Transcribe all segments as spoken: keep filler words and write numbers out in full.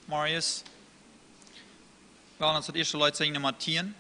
Marius, wie woaren ons daut ieeschte Leet sinjen, Numma tieen.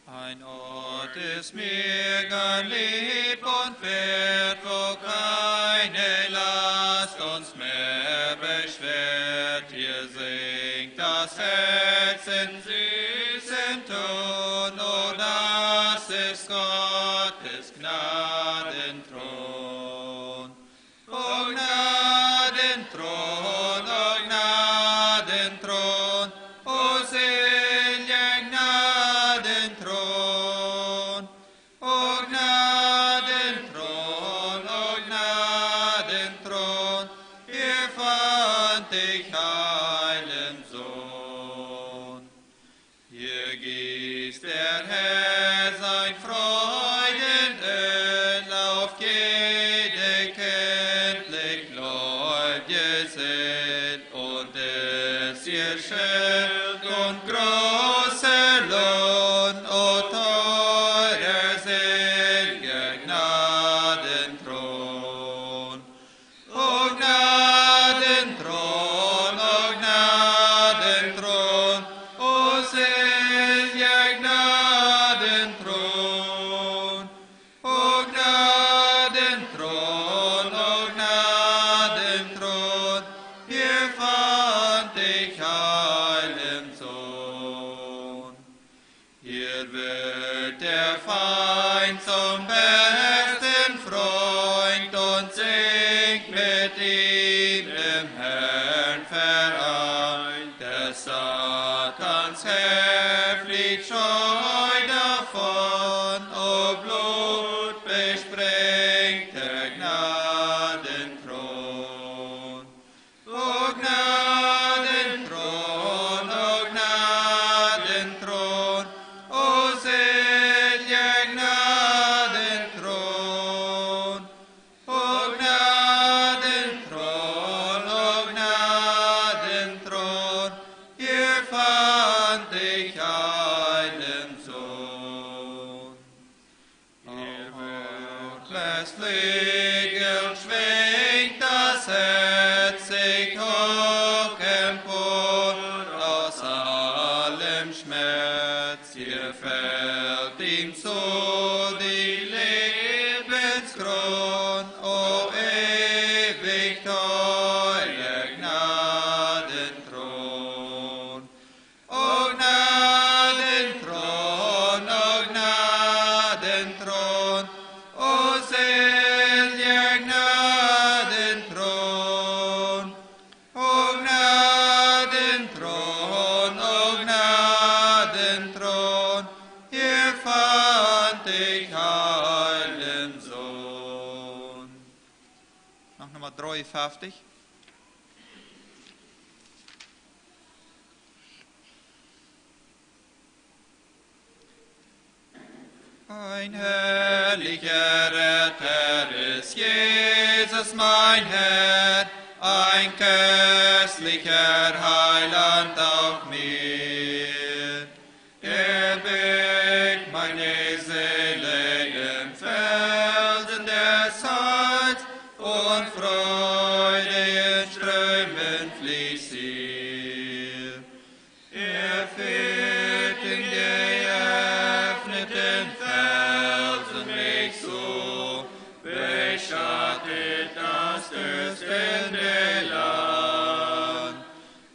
Ein Ort ist mir gar lieb und wert, wo keine Last uns mehr beschwert. Hier singt das Herz in süßem Ton, oh, das ist Gottes Gnadenthron. O Gnadenthron, o Gnadenthron, o selja Gnadenthron. O Gnadenthron, o Gnadenthron, hier fand ich heilen Sohn. Hier gießt der Herr sein Freudenöl auf jede kenntlich gläubige Seel, und es ihr Schild und großer Lohn, o teurer selja Gnadenthron. O Gnadenthron, o Gnadenthron, o selja Gnadenthron. O Gnadenthron, o Gnadenthron, hier fand ich heilen Sohn. Hier wird der Feind zum besten Freund und singt mit ihm im Herrn vereint. Des Satans Heer flieht scheu davon, o blutbesprengter Gnadenthron. O Gnadenthron, o Gnadenthron, o selja Gnadenthron. O Gnadenthron, o Gnadenthron, hier fand ich heilen Sohn. Auf Herrgotts Flügeln schwingt das Herz sich hoch empor, aus allem Schmerz, hier fällt ihm zu die Lebenskron, o ewig teurer Gnadenthron. O Gnadenthron, o Gnadenthron, o selja Gnadenthron. O Gnadenthron, o Gnadenthron, hier fand ich heilen Sohn. Noch Numma dreeunfeftich. Ein herrlicher Retter ist Jesus, mein Herr, ein köstlicher Heiland auch mir. Er birgt meine Seele im Felsen des Heils und Freude in Strömen fließt sie. Er führt in geöffneten Felsen mich zu, beschattet das Fürstendelan.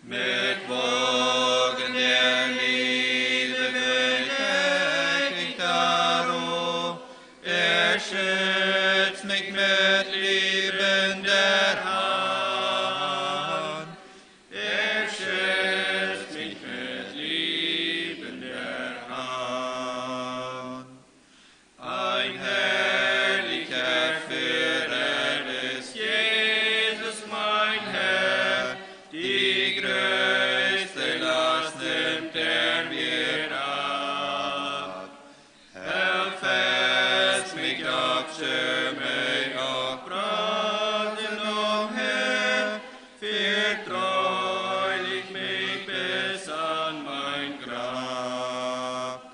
Mit Wogen der Liebe bedeck ich darum, er schützt mich mit liebender Hand. Er schützt mich mit liebender Hand. Ein herrlicher Führer ist Jesus, mein Herr, die größte Last nimmt er mir ab. Hält fest mich auf Schirme, auf Brasen umher, führt treulich mich bis an mein Grab.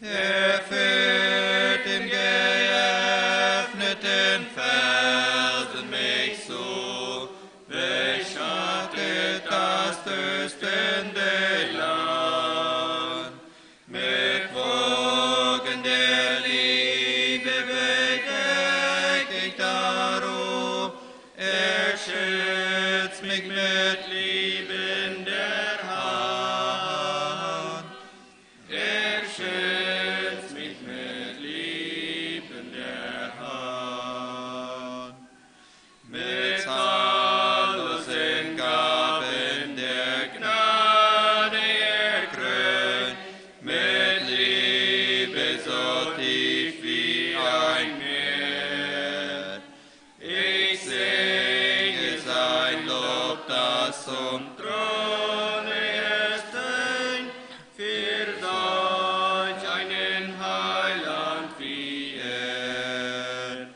Er führt im geöffneten Felsen mich zu, beschattet das tröstende Land. Mit Wogen der Liebe bedeck ich darum, er schützt mich mit liebender Hand. Er schützt mich mit liebender Hand. Mit zahllosen Gaben der Gnade er krönt, mit Liebe so tief wie ein Meer. Ich singe sein Lob, das zum Throne es, für solch einen Heiland wie er.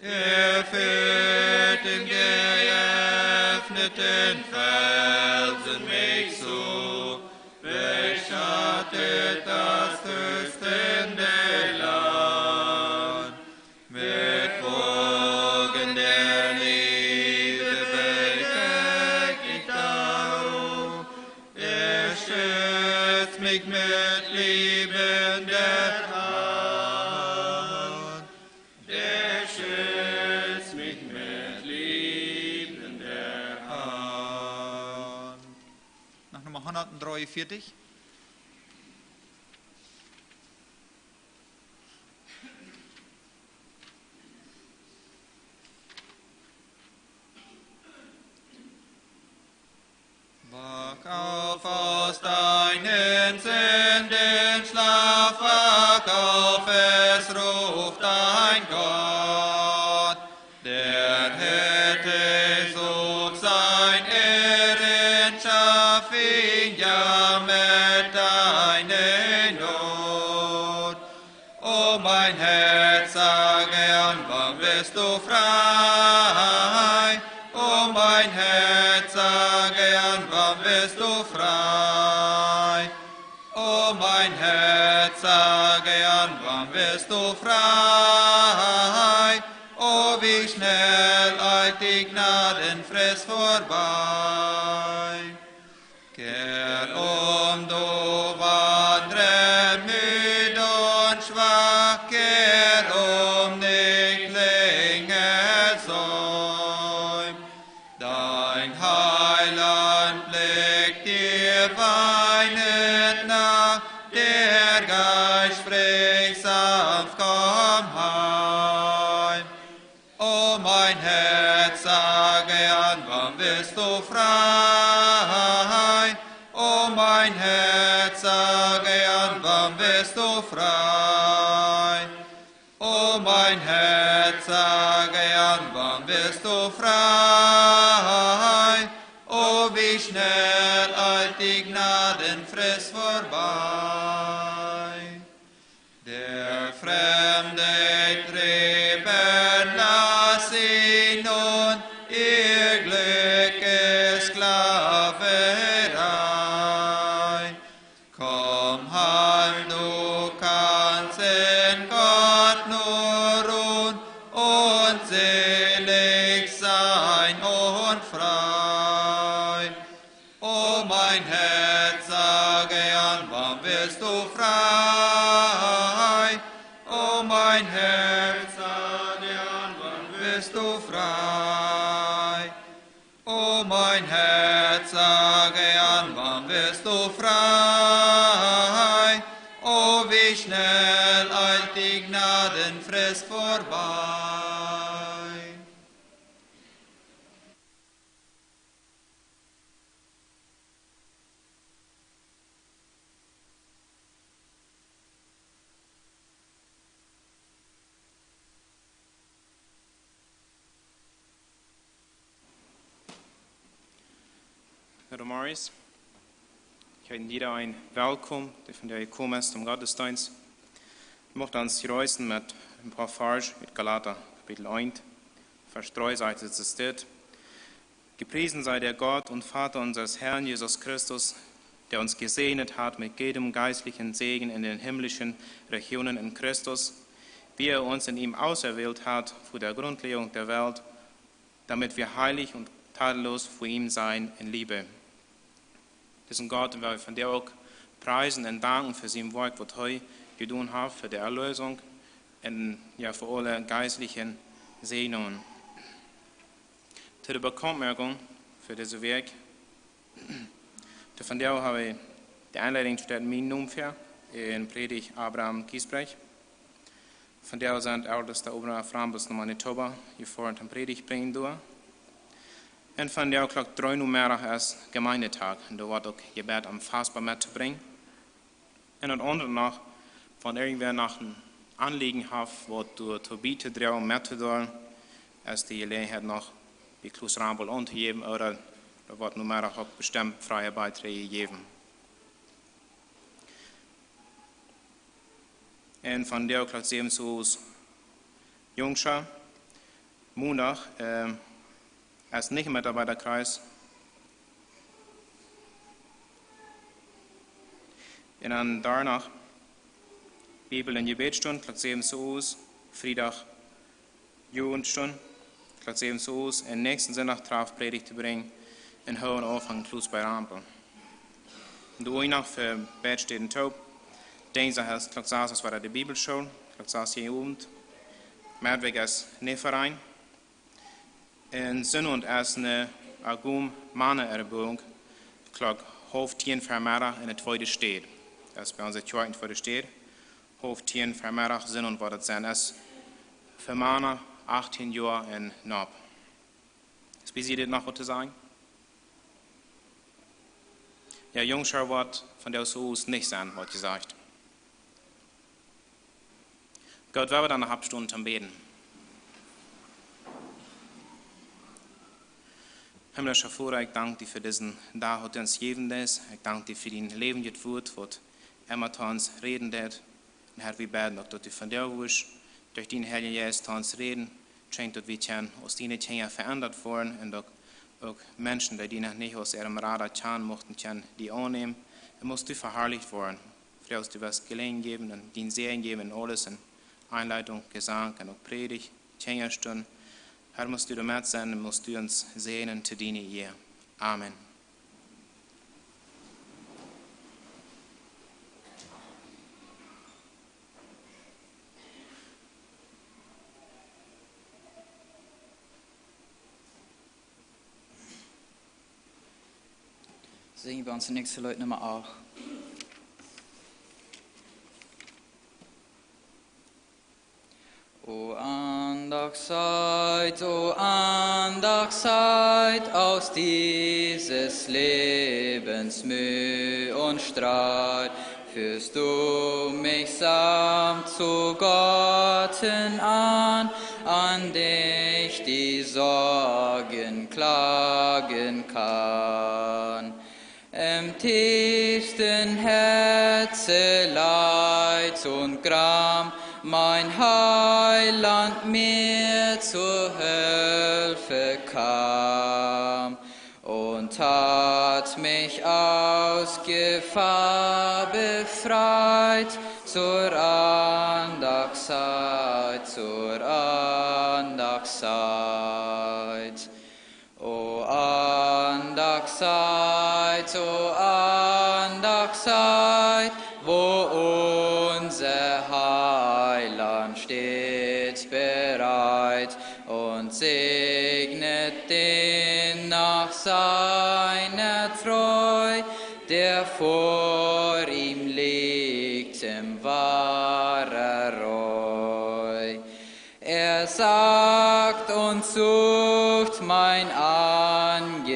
Er führt im geöffneten Felsen mich zu, beschattet das tröstende Land. Mit Wogen der Liebe bedeck ich darum, er schützt mich mit liebender Hand. Er schützt mich mit liebender Hand. Noch Nummer hundertdreiundvierzig. Wach auf aus deinen Sündenschlaf, wach auf, es ruft dein Gott. Der Herr sucht seine Errungenschaft, ihn jammert deine Not. O mein Herz, sage an, wann wirst du frei? O mein Herz, sage an, wann wirst du frei? O mein Herz, sage an, wann wirst du frei? O wie schnell eilt die Gnadenfrist vorbei. Kehr um, du Wanderer, müd und schwach, kehr um, nicht länger säum. Dein Heiland blickt dir weinend nach, der Geist spricht sanft: Komm heim. O mein Herz, sage an, wann wirst du frei? O mein Herz, sage an, wann wirst du frei? O mein Herz, sage an, wann wirst du frei? O wie schnell eilt die Gnadenfrist vorbei. Der Fremde treiben, lass sie nun, ihr Glück ist Sklaverei. Komm heim, du kannst in Gott nur ruhen und selig sein und frei. O mein Herz, sage an, wann wirst du frei? O mein Herz, sage an, wann wirst du frei? vorbei. Herr Morris, ich heiße jedereen willkommen, dee vondoag jekomen es toom Gottesdienst. Ekj mucht ons jrieessen met een poa Varsch ut Galata, Kapitel eent, Varsch dree sajcht et, es dit: Gepriesen sei der Gott und Vater unseres Herrn Jesus Christus, der uns gesegnet hat mit jedem geistlichen Segen in den himmlischen Regionen in Christus, wie er uns in ihm auserwählt hat vor der Grundlegung der Welt, damit wir heilig und tadellos vor ihm seien in Liebe. Disen Gott, un wie von dän uk priesen un danken fa sien Woakj, waut hee jedonen haft fa de Erlösung un, jo, fa aule jeistliche Säajnungen. To de Bekauntmoakjunk fa dise Wäakj. Vondoag hab wie de Enleidunk to daut, mien Nomen wia, un Prädja Abraham Giesbrecht. Vondoag sent Eltesta Abraham Frambus no Manitoba jefoaren toom Prädicht brinjen doa. Un vondoag Klock dree Nomeddach es Gemeendetag, un doa woat uk jebät om Fastbroot mettobrinjen. Un daut aundre noch, wan irjentwäa noch een Aunlieen haft, waut doa too bie to droagen, mettodeelen, es de Jeläajenheit noch bie Klaus Rambel auntojäwen, ooda doa woat Nomeddach uk bestemt freie Beiträj jejäft. Un vondoag Klock säwen Ua's Jungschar. Mondach, ähm, es nich Metarbeiderkreis. Un dan doano Bibel- un Jebädstund, Klock säwen Ua's, Friedach Jugendstund, Klock säwen Ua's, un näakjsten Sindach Trafprädicht to brinjen un hoolen Aunfank Klaus bie Rambel. Un doa noch fa beid Städen toop. Dinsdach es Klock sas es wada de Bibelschool, Klock sas äwa Owent. Meddwäakj es Nähverein. Un Sinnowent es eene Agum Mana Erhebung, Klock haulf tieen Vemeddach en de tweede Städ. Daut es bie onse Kjoakj en tweede Städ. Haulf tieen Vemeddach, Sinnowent woat daut sennen. Es fa Mana achtieen Joa un nopp. Es bie junt noch waut to sajen? Jo, Jungschar woat vondoag soo aus nich sennen, woat jesajcht. Gott, wie woaren dan noch oppstonen toom bäden. Himmlischa Voda, ekj dank die fa disen Dach, waut du ons jejäft hast. Ekj dank die fa dien läwendjet Wuat, waut emma to ons räden deit. Un Herr, wie bäden uk, daut du vondoag woascht derch dienen Heiljen Jeist to ons räden, schenk, daut wie kjennen aus diene Kjinja veendat woaren un uk, uk Menschen, dee die noch nich aus äaren Rada kjanen, muchten kjennen die aunnämen. Un motst du veharlicht woaren. Froag, daut du woascht Jeläajenheit jäwen un dienen Säajen jäwen en aules, en Enleidunk, Jesank un uk Prädicht, Kjinjastund. Herr, motst du doamet sennen un motst du ons säajnen to diene Ea. Amen. Sinj wie ons näakjste Leet Numma acht. O Andachtzeit, o Andachtzeit, aus dieses Lebens Müh und Streit führst du mich sanft zu Gott hin an, an dich die Sorgen klagen kann. Im tiefsten Herzen Leid und Gram, mein Heiland mir zu Hilfe kam und hat mich aus Gefahr befreit, zur Andachtzeit, zur Andachtzeit. O Andachtzeit, o Andachtzeit, wo unser Heiland steht bereit und segnet den nach seiner Treu, der vor ihm liegt in wahrer Reue. Sagt und sucht mein Angesicht,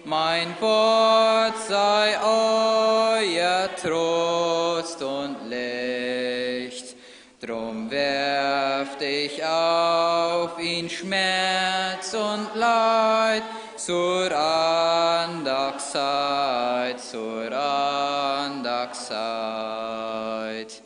mein Wort sei euer Trost und Licht. Drum werft ich auf ihn Schmerz und Leid zur Andachtszeit, zur Andachtszeit.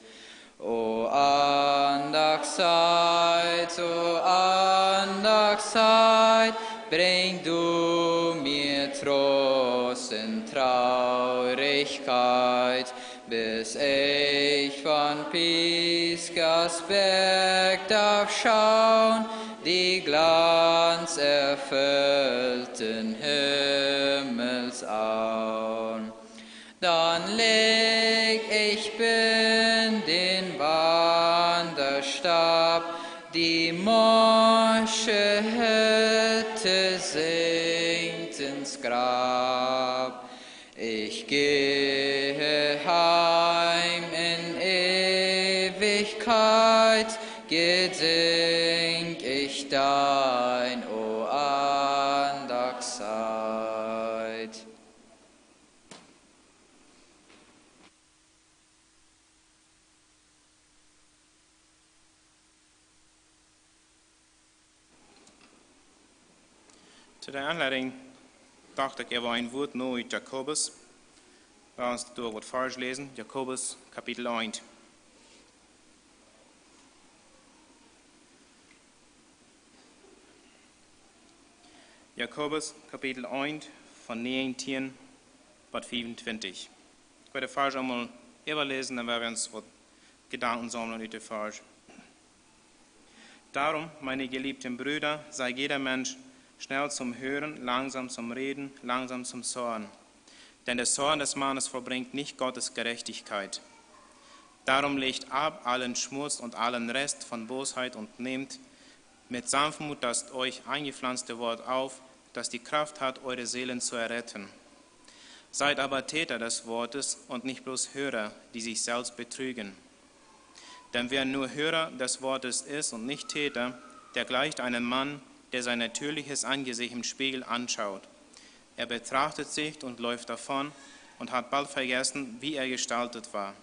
O Andachtszeit, o Andachtszeit, bring du mir Trost in Traurigkeit, bis ich von Pisgahs Berg darf schauen, die glanzerfüllten Himmelsauen. Dann leg ich blind den Wanderstab, die morsche Hütte sinkt ins Grab. Ich gehe heim in Ewigkeit, gedenk ich dein, o Andachtszeit. To de Aunleidunk docht ekj äwa een Wuat no ut Jakobus. Lot ons doa waut väaläsen. Jakobus, Kapitel eent. Jakobus, Kapitel eent, von negentieen bat fiefuntwintich. Ekj woa de Varsch eemol äwaläsen, dan woa wie ons waut Jedanken saumlen ut de Varsch. Darum, meine geliebten Brüder, sei jeder Mensch schnell zum Hören, langsam zum Reden, langsam zum Zorn. Denn der Zorn des Mannes vollbringt nicht Gottes Gerechtigkeit. Darum legt ab allen Schmutz und allen Rest von Bosheit und nehmt mit Sanftmut das euch eingepflanzte Wort auf, das die Kraft hat, eure Seelen zu erretten. Seid aber Täter des Wortes und nicht bloß Hörer, die sich selbst betrügen. Denn wer nur Hörer des Wortes ist und nicht Täter, der gleicht einem Mann, der sein natürliches Angesicht im Spiegel anschaut. Er betrachtet sich und läuft davon und hat bald vergessen, wie er gestaltet war.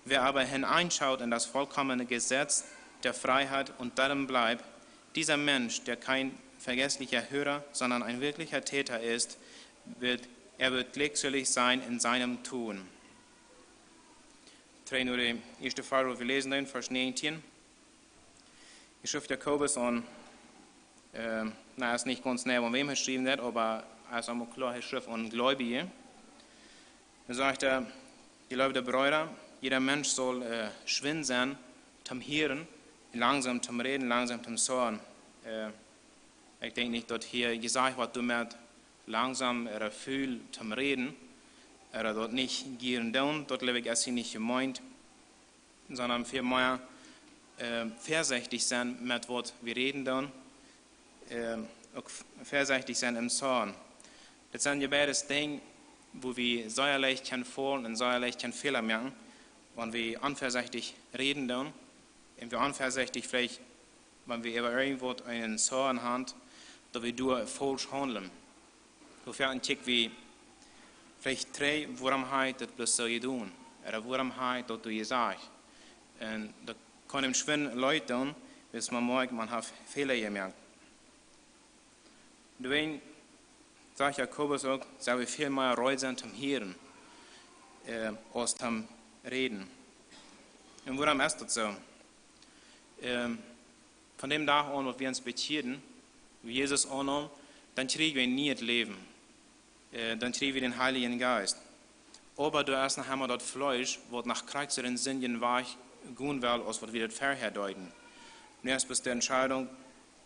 Wer aber hineinschaut in das vollkommene Gesetz der Freiheit und darin bleibt, dieser Mensch, der kein vergesslicher Hörer, sondern ein wirklicher Täter ist, wird, er wird glückselig sein in seinem Tun. Trigj no de ieeschte Varsch, waut wie läsen, dan Varsch negentieen. Hia schrift Jakobus aun, ähm, na, es nich gaunz kjlea, aun wäm hee schriewen deit, oba es emma kloa, hee schrift aun Gleubje. Hee sajcht, äh, geliebte Brüder, jeder Mensch soll, äh, schwind sennen toom hieren, langsam toom räden, langsam toom zoaren. Äh, ekj denkj nich, daut hia jesajcht woat, doamet langsam ooda väl toom räden, ooda daut nich jieren doonen, daut jleew ekj es hia nich jemeent, sonda väl mea, äh, väasechtich sennen met waut wie räden doonen, äh, uk v-, väasechtich sennen em Zoaren. Daut sent je beides Dinja, wua wie sea leicht kjennen faulen un sea leicht kjennen Fäla moaken, wan wie onväasechtich räden doonen, un wie onväasechtich veleicht, wan wie äwa irjentwaut eenen Zoaren haben, daut wie doa faulsch haundlen. Woo foaken kjikj wie veleicht trigj, wuarom hab ekj daut bloos soo jedonen? Ooda wuarom hab ekj daut doa jesajcht? Un daut kaun eenem schwind leet doonen, wiels eena moakt, eena haft Fäla jemoakt. Doawäajen sajcht Jakobus uk, sell wie väl mea reed sennen toom hieren, äh, aus toom räden. Un wuarom es daut soo? Ähm, von däm Dach aun, waut wie ons bekjieden, waut wie Jesus aunnamen, dan kjrieejen wie een nieet Läwen. Äh, dan kjrieejen wie dän Heiljen Jeist. Oba doa es noch emma daut Fleesch, waut noch krakjt soo dän sindjen Wajch gonen well, aus waut wie daut verhäa deeden. Nu es bloos de Entscheidunk,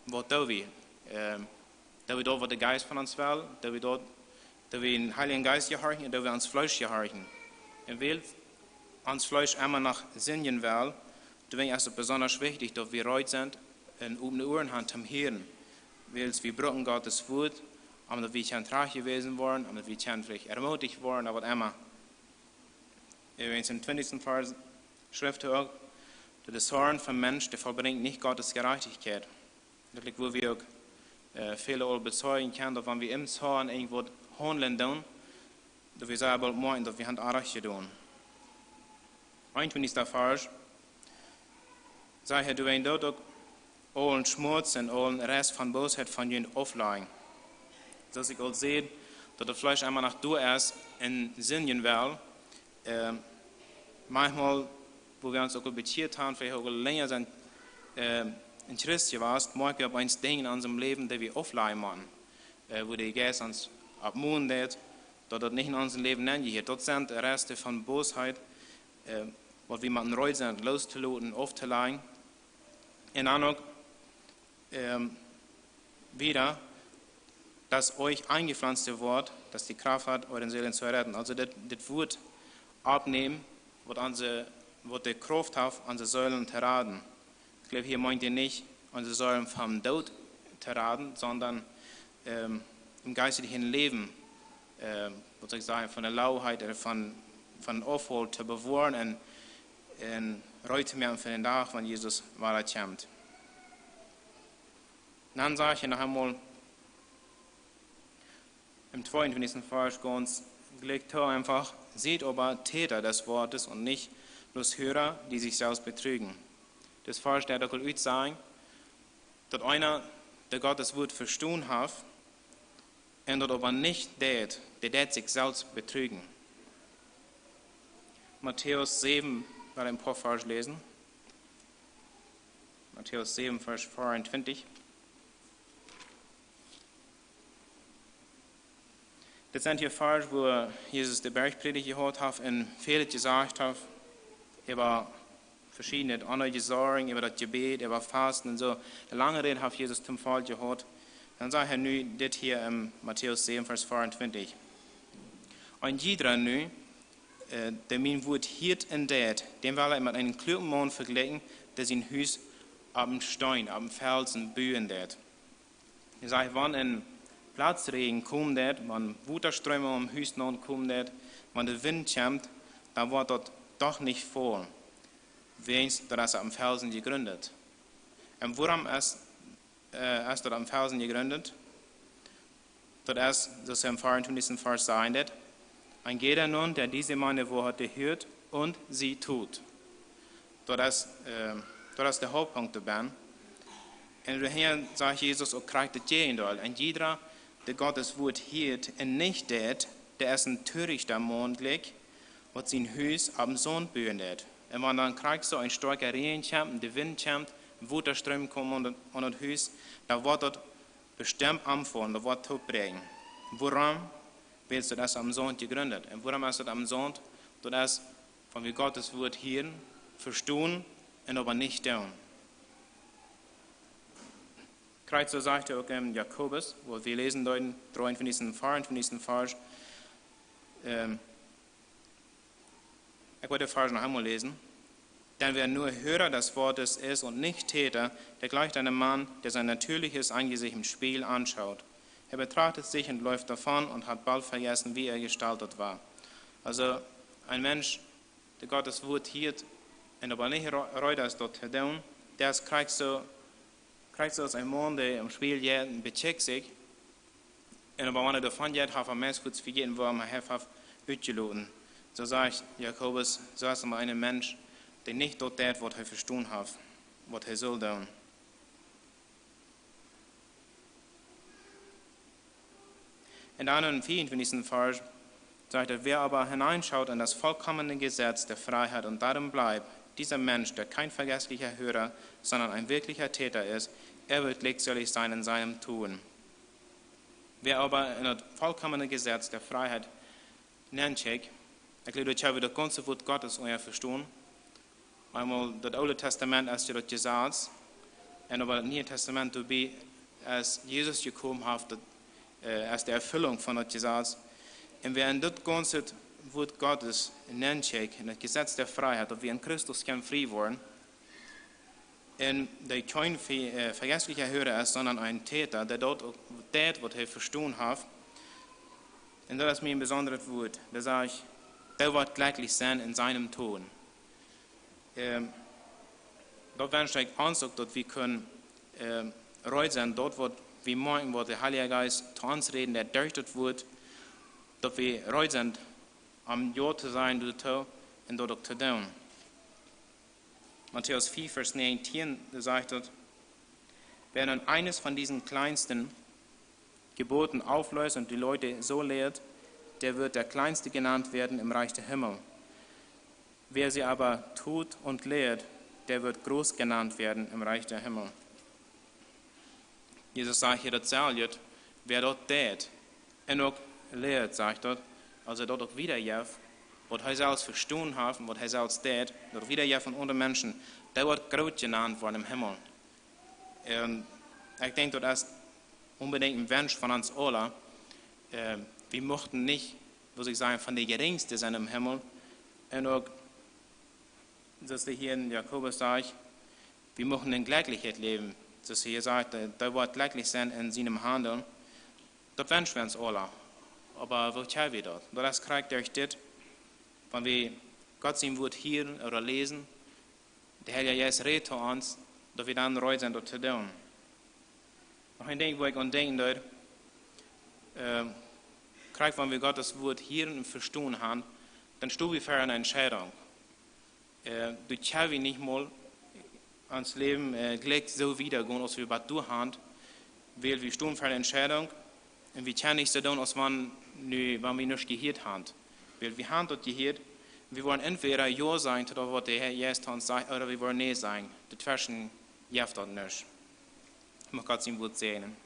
waut doo wie? Ähm, doo wie daut, waut de Jeist von ons well? Doo wie daut, doo wie dän Heiljen Jeist jehorchen, ooda doo wie ons Fleesch jehorchen? Un wiels ons Fleesch emma noch sindjen well, doawäajen es et besonda wichtich, daut wie reed sent un opne Uaren haben toom hieren. Wiels wie brucken Gottes Wuat, om daut wie kjennen trajchtjewäsen woaren, om daut wie kjennen veleicht ermutigt woaren, ooda waut emma. Äwent em twintichsten Varsch schrift hee uk, De Zorn von Mensch, dee vollbrinjt nich Gottes Jerajchtichkjeit. Daut es, woo wie uk, äh, väle aul bezeijen kjennen, daut wan wie em Zorn irjentwaut haundlen doonen, daut wie selfst boolt moakjen, daut wie haben Onrajcht jedonen. Eenuntwintichsta Varsch, sajcht hee: "Doawäajen doot uk aul dän Schmutz un aule Rest von Boosheit von junt auflajen." Soo aus ekj aul säd, daut daut Fleesch emma noch doa es un sinjen well, äh, maunchmol, woo wie ons uk aul bekjieet haben, veleicht uk aul lenja sent, äh, een Christ jewast, moakje wie opp eemol Dinja en onsem Läwen, dee wie auflajen motten, äh, woo de Jeist ons oppmuntren deit, daut daut nich en ons Läwen nenjehieet. Daut sent Reste von Boosheit, äh, waut wie motten reed sennen, loostoloten, auftolajen. Un dan uk, ähm, wieda, "dass euch eingepflanzte Wort, das die Kraft hat, eure Seelen zu erretten." Aulsoo dit, dit Wuat oppnämen, waut onse, waut de Krauft haft, onse Seelen to raden. Ekj jleew, hia meent hee nich, onse Seelen vom Doot to raden, sonda, ähm, em jeistlichen Läwen, ähm, waut saul ekj sajen, von de Lauheit ooda von, von Aufhol to bewoaren un, un reed to moaken fa dän Dach, wan Jesus wada kjemt. Dan sajcht hee noch eemol em tweeuntwintichsten Varsch gaunz jlikj too eenfach: "Seid aber Täter des Wortes und nicht bloß Hörer, die sich selbst betrügen." Dit Varsch deit uk aul utsajen, daut eena, dee Gottes Wuat vestonen haft un daut oba nich deit, dee deit sikj selfst betrügen. Matäus säwen, well een poa Varsch läsen. Matäus säwen, Varsch vea un twintich. Dit sent hia Varsch, wua Jesus de Bergpredigt jehaut haft un väl jesajcht haft äwa veschiedne aundre Sachen, äwa daut Jebäd, äwa Fasten un soo. Eene lange Räd haft Jesus toom Volkj jehaut. Dan sajcht hee nu dit hia en Matäus säwen, Varsch vea un twintich: "Een jieda nu, äh, dee mien Wuat hieet un deit, dän well ekj met eenen kluaken Maun vejlikjen, dee sien Hus opp eenen Steen, opp eenen Felsen buen deit." Hee sajcht, wan een Platzträajen komen deit, wan Wotastroom aum Hus naun komen deit, wan de Wint kjemt, dan woat daut doch nich faulen, wiels daut es opp eenen Felsen jejrint. Un wuarom es, äh, es daut opp eenen Felsen jejrint? Daut es, soo aus em vea un twintich Varsch sajcht: "Ein jeder nun, der diese meine Worte hört und sie tut." Daut es, äh, daut es de Hauptpunkt doabie. Un doahäa sajcht Jesus uk krakjt daut Jäajendeel. Een jieda, dee Gottes Wuat hieet un nich deit, dee es een törichta Maun jlikj, waut sien Hus opp eenen Saunt buen deit. Un wan dan krakjt soo een stoakja Räajen kjemt, de Wint kjemt, Wotastroom komen aun daut, aun daut Hus, dan woat daut bestemt omfaulen, daut woat toopbräakjen. Wuarom? Wiels daut es opp eenen Saunt jejrint. Un wuarom es daut opp eenen Saunt? Daut es, wan wie Gottes Wuat hieren, vestonen un oba nich doonen. Krakjt soo sajcht hee uk em Jakobus, wua wie läsen deeden, dreeuntwintichsten, veauntwintichsten Varsch, ähm, ekj well dän Varsch noch eemol läsen. "Denn wer nur Hörer des Wortes ist und nicht Täter, der gleicht einem Mann, der sein natürliches Angesicht im Spiegel anschaut. Er betrachtet sich und läuft davon und hat bald vergessen, wie er gestaltet war." Aulsoo, een Mensch, dee Gottes Wuat hieet un oba nich re-, reed es daut to doonen, dee es krakjt soo, krakjt soo aus een Maun, dee em Spieejel jeit un bekjikjt sikj, un oba wan hee doavon jeit, haft hee meist fuaz vejäten, wuarom hee haft utjeloten. Soo sajcht Jakobus, soo es emma een Mensch, dee nich daut deit, waut hee vestonen haft, waut hee saul doonen. Un dan em veauntwintichsten Varsch sajcht hee: "Wer aber hineinschaut in das vollkommene Gesetz der Freiheit und darin bleibt, dieser Mensch, der kein vergesslicher Hörer, sondern ein wirklicher Täter ist, er wird glückselig sein in seinem Tun." Wäa oba en daut vollkomne Jesaz de Frieheit nenkjikjt, ekj jleew, daut wie daut gaunze Wuat Gottes unja vestonen. Eemol daut Oole Testament es daut Jesaz, un oba daut Niee Testament doabie, aus Jesus jekomen es, daut, äh, es de Erfüllung von daut Jesaz. Un wäa en daut gaunze Wuat Gottes nenkjikjt, en daut Jesaz de Frieheit, daut wie en Christus kjennen frie woaren, un dee kjeen ve-, äh, vergesslicher Hörer es, sonda een Täta, dee daut uk deit, waut hee vestonen haft. Un daut es mie een besondret Wuat. Doa saj ekj, dee woat jlekjlich sennen en sienen Tun. Ähm, Daut wensch ekj ons uk, daut wie kjennen, äh, reed sennen, daut waut wie moakjen, waut de Heilje Jeist to ons räden deit derch daut Wuat, daut wie reed sent, om jo to sajen doatoo un daut uk to doonen. Matthäus vier, Vers neunzehn, doa sajcht et: Wer nun eines von diesen kleinsten Geboten auflöst und die Leute so lehrt, der wird der Kleinste genannt werden im Reich der Himmel. Wer sie aber tut und lehrt, der wird groß genannt werden im Reich der Himmel. Jesus sajcht hia daut selwje, wäa daut deit un uk lieet, sajcht daut, aulsoo daut uk wiedajeft, waut hee selfst vestonen haft un waut hee selfst deit, daut wiedajeft aun aundre Menschen, dee woat groot jenant woaren em Himmel. Un ekj denkj, daut es onbedinjt een Wensch von ons aula. Äh, wie muchten nich, mott ekj sajen, von de Jerinjste sennen em Himmel. Un uk, soo aus hia en Jakobus sajcht, wie muchten en Jlekjlichkjeit läwen. Soo aus hia sajcht, äh, dee woat jlekjlich sennen en sienem Haundlen. Daut wensch wie ons aula. Oba woo kjenn wie daut? Daut es krakjt derch dit, wan wie Gott sien Wuat hieren ooda läsen, de Heilje Jeist rät to ons, daut wie dan reed sent, daut to doonen. Noch een Dinkj, wua ekj aun denkjen deed, ähm, krakjt wan wie Gott sien Wuat hieren un vestonen haben, dan stonen wie ver eene Entscheidunk. Äh, doa kjenn wie nich mol ons Läwen, äh, jlikj soo wieda gonen, aus wie bat doa haben, wiels wie stonen ver eene Entscheidunk un wie kjennen nich soo doonen, aus wan nu, wan wie nuscht jehieet haben. Wiels wie haben daut jehieet, wie woaren entwäda jo sajen to daut, waut de Herr Jesus to ons sajcht, ooda wie woaren nä sajen. Doatweschen jeft daut nuscht. Mucht Gott sien Wuat säajnen.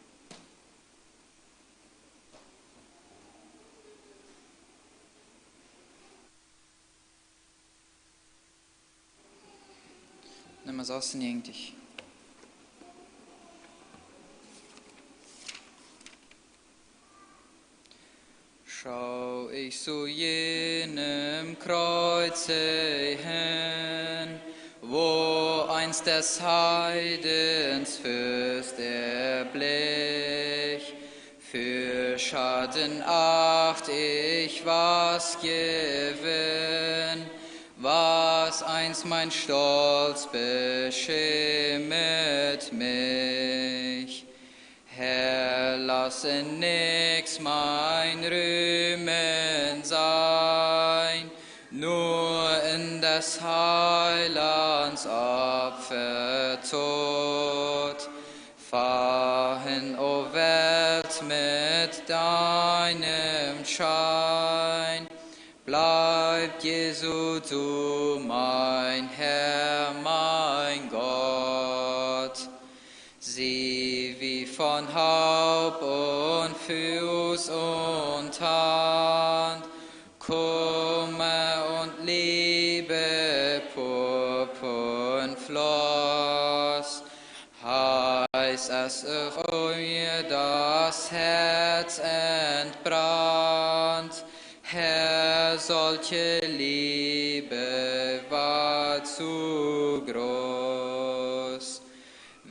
Numma sechsundneunzig. Schau ich zu jenem Kreuze hin, wo einst des Heidens Fürst erblich, für Schaden acht ich, was Gewinn, was einst mein Stolz beschämet mich. Herr, lass in nix mein Rühmen sein, nur in des Heilands Opfer tot. Fahr hin, o Welt, mit deinem Schein, bleibt Jesu du mein Herr, mein Gott. Sieh wie von Haupt und Fuß und Hand, Kummer und Liebe purpurn Floss. Heiß es, o mir das Herz entbrannt, Herr, solche Liebe war zu groß.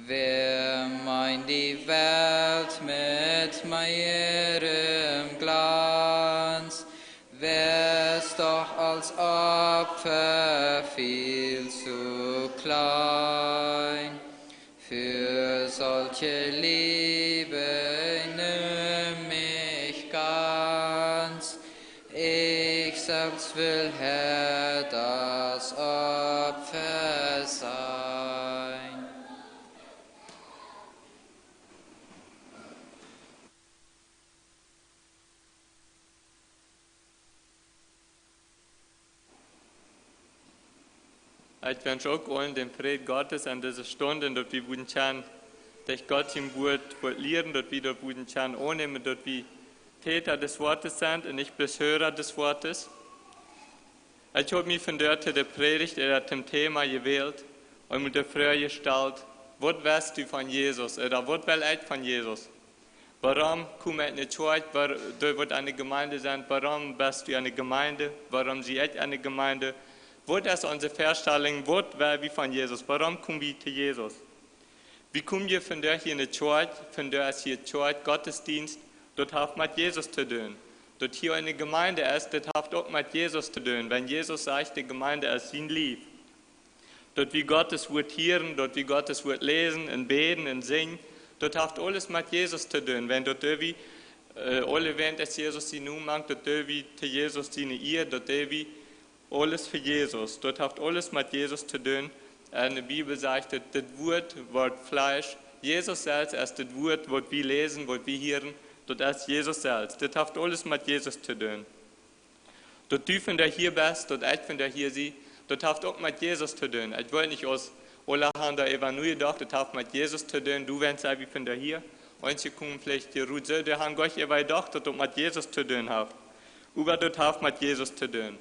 Wer meint die Welt mit mehrem Glanz, wär's doch als Opfer viel zu klein. Für solche Liebe nimm mich ganz, ich selbst will, Herr, das Opfer sein. Ekj wensch uk aul dän Fräd Gottes aun dise Stund, daut wie wudden kjennen derch Gott sien Wuat waut lieren, daut wie daut wudden kjennen aunnämen, daut wie Täter des Wortes sent un nich bloos Hiera des Wortes. Ekj hab mie vondoag to de Prädicht ooda tom Thema jewält, un de Froag jestalt: Waut west du von Jesus? Ooda waut well ekj von Jesus? Wuarom kom ekj enne Kjoakj? Wua-, doa woat eene Jemeent sennen. Wuarom best du enne Jemeent? Wuarom sie ekj enne Jemeent? Waut es onse Väastalunk? Waut well wie von Jesus? Wuarom kom wie to Jesus? Wie komen hia vondoag hia enne Kjoakj, vondoag es hia Kjoakj, Gottesdienst, daut haft met Jesus to doonen. Daut hia eene Jemeent es, daut haft uk met Jesus to doonen. Wan Jesus sajcht, de Jemeent es sien Lief. Daut wie Gottes Wort hieren, daut wie Gottes Wort läsen un bäden un sinjen, daut haft aules met Jesus to doonen. Wan daut derch wie, äh, aule Wänt es Jesus sien Nomen, daut derch wie to Jesus siene Ea, daut derch wie aules fa Jesus. Daut haft aules met Jesus to doonen. Un de Bibel sajcht, daut daut Wort wort Fleesch. Jesus selfst es daut Wort, waut wie läsen, waut wie hieren. Daut es Jesus selfst. Daut haft aules met Jesus to doonen. Daut du vondoag hia best, daut ekj vondoag hia sie, daut haft uk met Jesus to doonen. Ekj weet nich, aus aule han doa äwa nojedocht, daut haft met Jesus to doonen. Du, wan sie wie vondoag hia, eenje komen veleicht hia rut, soo, dee han goanich äwa jedocht, daut daut met Jesus to doonen haft. Oba daut haft met Jesus to doonen.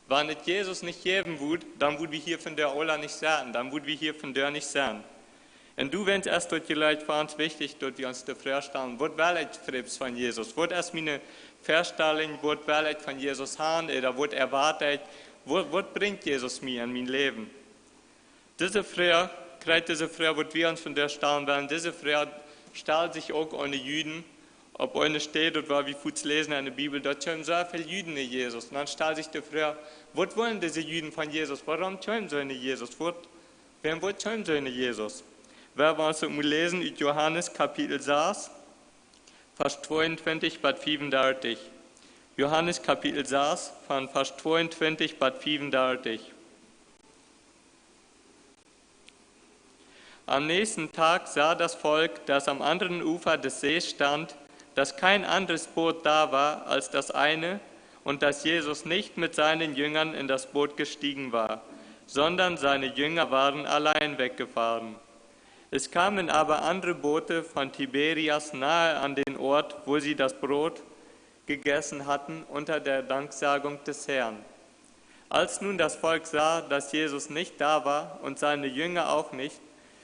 Wan et Jesus nich jäwen wudd, dan wudd wie hia vondoag aula nich sennen, dan wudd wie hia vondoag nich sennen. Un du, wan es daut jlikj fa ons wichtich, daut wie ons de Froag stalen: Waut well ekj von Jesus? Waut es miene Väastellunk? Waut well ekj von Jesus han? Ooda waut erwart ekj? Waut, waut brinjt Jesus mie en mien Läwen? Dise Froag, krakjt dise Froag, waut wie ons vondoag stalen wellen, dise Froag stald sikj uk aun de Juden. Opp eene Städ, daut woa wie fuaz läsen en de Bibel, daut kjeemen sea väl Juden no Jesus. Un dan stald sikj de Froag: Waut wellen dise Juden von Jesus? Wuarom kjeemen see no Jesus? Waut, wäm, waut kjeemen see no Jesus? Wie wellen ons daut mol läsen ut Johanes Kapitel sas, Varsch tweeuntwintich bat fiefundartich. Johanes Kapitel sas, von Varsch tweeuntwintich bat fiefundartich. Am nächsten Tag sah das Volk, das am anderen Ufer des Sees stand, dass kein anderes Boot da war als das eine und dass Jesus nicht mit seinen Jüngern in das Boot gestiegen war, sondern seine Jünger waren allein weggefahren. Es kamen aber andere Boote von Tiberias nahe an den Ort, wo sie das Brot gegessen hatten unter der Danksagung des Herrn. Als nun das Volk sah, dass Jesus nicht da war und seine Jünger auch nicht,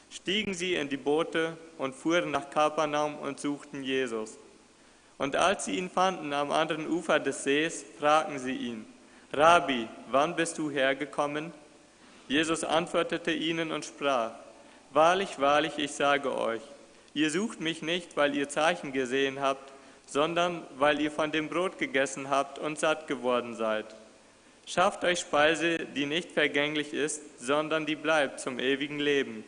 stiegen sie in die Boote und fuhren nach Kapernaum und suchten Jesus. Und als sie ihn fanden am anderen Ufer des Sees, fragten sie ihn: Rabbi, wann bist du hergekommen? Jesus antwortete ihnen und sprach: Wahrlich, wahrlich, ich sage euch, ihr sucht mich nicht, weil ihr Zeichen gesehen habt, sondern weil ihr von dem Brot gegessen habt und satt geworden seid. Schafft euch Speise, die nicht vergänglich ist, sondern die bleibt zum ewigen Leben.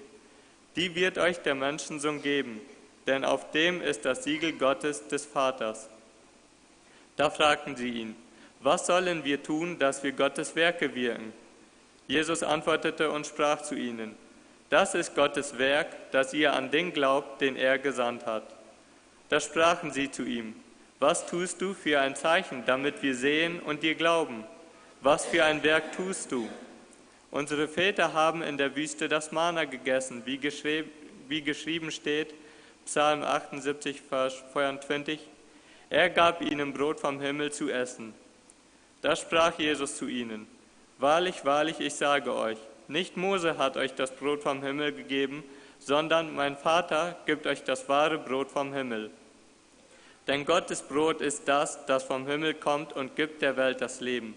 Die wird euch der Menschensohn geben, denn auf dem ist das Siegel Gottes des Vaters. Da fragten sie ihn: Was sollen wir tun, dass wir Gottes Werke wirken? Jesus antwortete und sprach zu ihnen: Das ist Gottes Werk, dass ihr an den glaubt, den er gesandt hat. Da sprachen sie zu ihm: Was tust du für ein Zeichen, damit wir sehen und dir glauben? Was für ein Werk tust du? Unsere Väter haben in der Wüste das Manna gegessen, wie geschrieb-, wie geschrieben steht, Psalm achtundsiebzig, Vers vierundzwanzig: Er gab ihnen Brot vom Himmel zu essen. Da sprach Jesus zu ihnen: Wahrlich, wahrlich, ich sage euch, nicht Mose hat euch das Brot vom Himmel gegeben, sondern mein Vater gibt euch das wahre Brot vom Himmel. Denn Gottes Brot ist das, das vom Himmel kommt und gibt der Welt das Leben.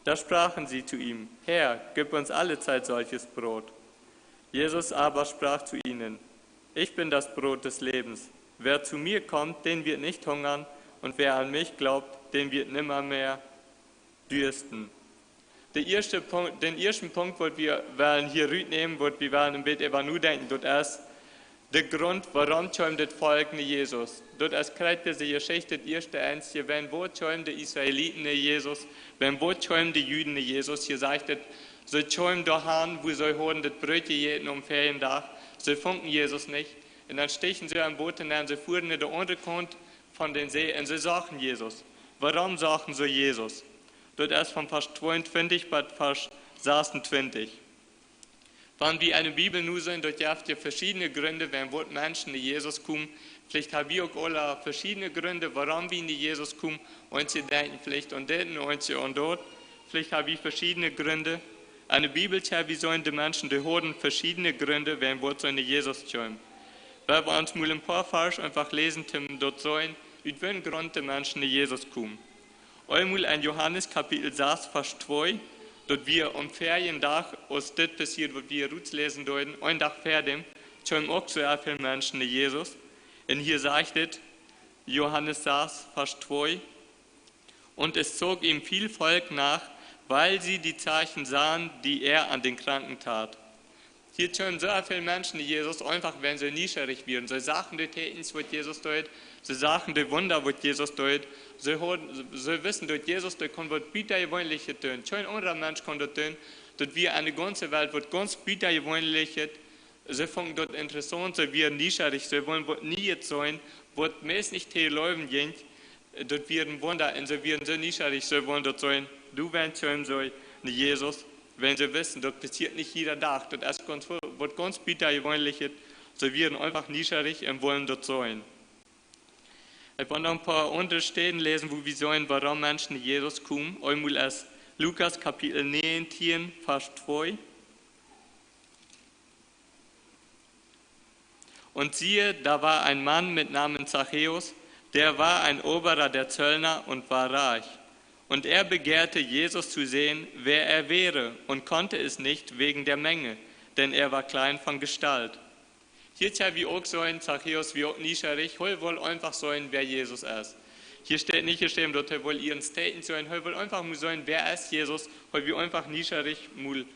Da sprachen sie zu ihm: Herr, gib uns alle Zeit solches Brot. Jesus aber sprach zu ihnen: Ich bin das Brot des Lebens. Wer zu mir kommt, den wird nicht hungern, und wer an mich glaubt, den wird nimmermehr dürsten. De ieeschte Punkt, dän ieeschten Punkt, waut wie wellen hia rutnämen, waut wie wellen een bät äwa nodenkjen, daut es de Grunt, wuarom kjeem dit Volkj no Jesus. Daut es krakjt dise Jeschicht, daut ieeschte Enj, wan, woo kjeemen de Israeliten no Jesus, wan, woo kjeemen de Juden no Jesus. Hia sajcht et, see kjeemen doahan, wua see hauden daut Broot jejäten aum väajen Dach. See fungen Jesus nich. Un dan steagen see em Boot un dan see fuaren no de aundre Kaunt von dän See un see sochten Jesus. Wuarom sochten see Jesus? Daut es von Varsch tweeuntwintich bat Varsch sasuntwintich. Wan wie en de Bibel nu seenen, daut jeft veschiedne Grunt, wuarom Menschen no Jesus komen. Veleicht ha wie uk aule veschiedne Grunt, wuarom wie no Jesus komen. Eenje denkjen veleicht aun dit un eenje aun daut. Veleicht ha wie veschiedne Grunt. En de Bibel, jo, wie seenen de Menschen, dee hauden veschiedne Grunt, wuarom see no Jesus kjeemen. Wie wellen ons mol een poa Varsch eefach läsen, toom daut seenen, ut waut fa een Grunt de Menschen no Jesus komen. Eemol en Johanes Kapitel sas, Varsch twee, daut wia aum väajen Dach, aus dit passieed, waut wie rut läsen deeden, een Dach ver däm, kjeemen uk soo väl Menschen no Jesus. Un hia sajcht et, Johanes sas, Varsch twee: Und es zog ihm viel Volk nach, weil sie die Zeichen sahen, die er an den Kranken tat. Hia kjeemen soo väl Menschen no Jesus, eefach wiels see nieschierich wieren. See sagen de Tieekjens, waut Jesus deed. See sagen de Wunda, waut Jesus deed. See, hauden, see wisten, daut Jesus, dee kunn waut Butajeweenlichet doonen. Kjeen aundra Mensch kunn daut doonen. Daut wia enne gaunze Welt waut gaunz Butajeweenlichet. See fungen daut interessaunt, see wieren nieschierich, see wullen waut Niees seenen, waut meist nich to jleewen jinkj. Daut wia een Wunda un see wieren soo nieschierich, see wullen daut seenen. Doawäajen kjeemen see no Jesus, wiels see wisten, daut passieet nich jieda Dach, daut es gaunz, waut gaunz Butajeweenlichet. See wieren eefach nieschierich un wullen daut seenen. Ekj well noch een poa aundre Städen läsen, wua wie seenen, wuarom Menschen no Jesus komen. Eemol es Lukas Kapitel näajentieen, Varsch twee. Und siehe, da war ein Mann mit Namen Zachäus, der war ein Oberer der Zöllner und war reich. Und er begehrte, Jesus zu sehen, wer er wäre, und konnte es nicht wegen der Menge, denn er war klein von Gestalt. Hia kjenn wie uk seenen, Zachäus wia uk nieschierich, hee wull eefach seenen, wäa Jesus es. Hia steit nich jeschräwen, daut hee wull irjent Tieekjen seenen, hee wull eefach mau seenen, wäa es Jesus, hee wia eefach nieschierich, mol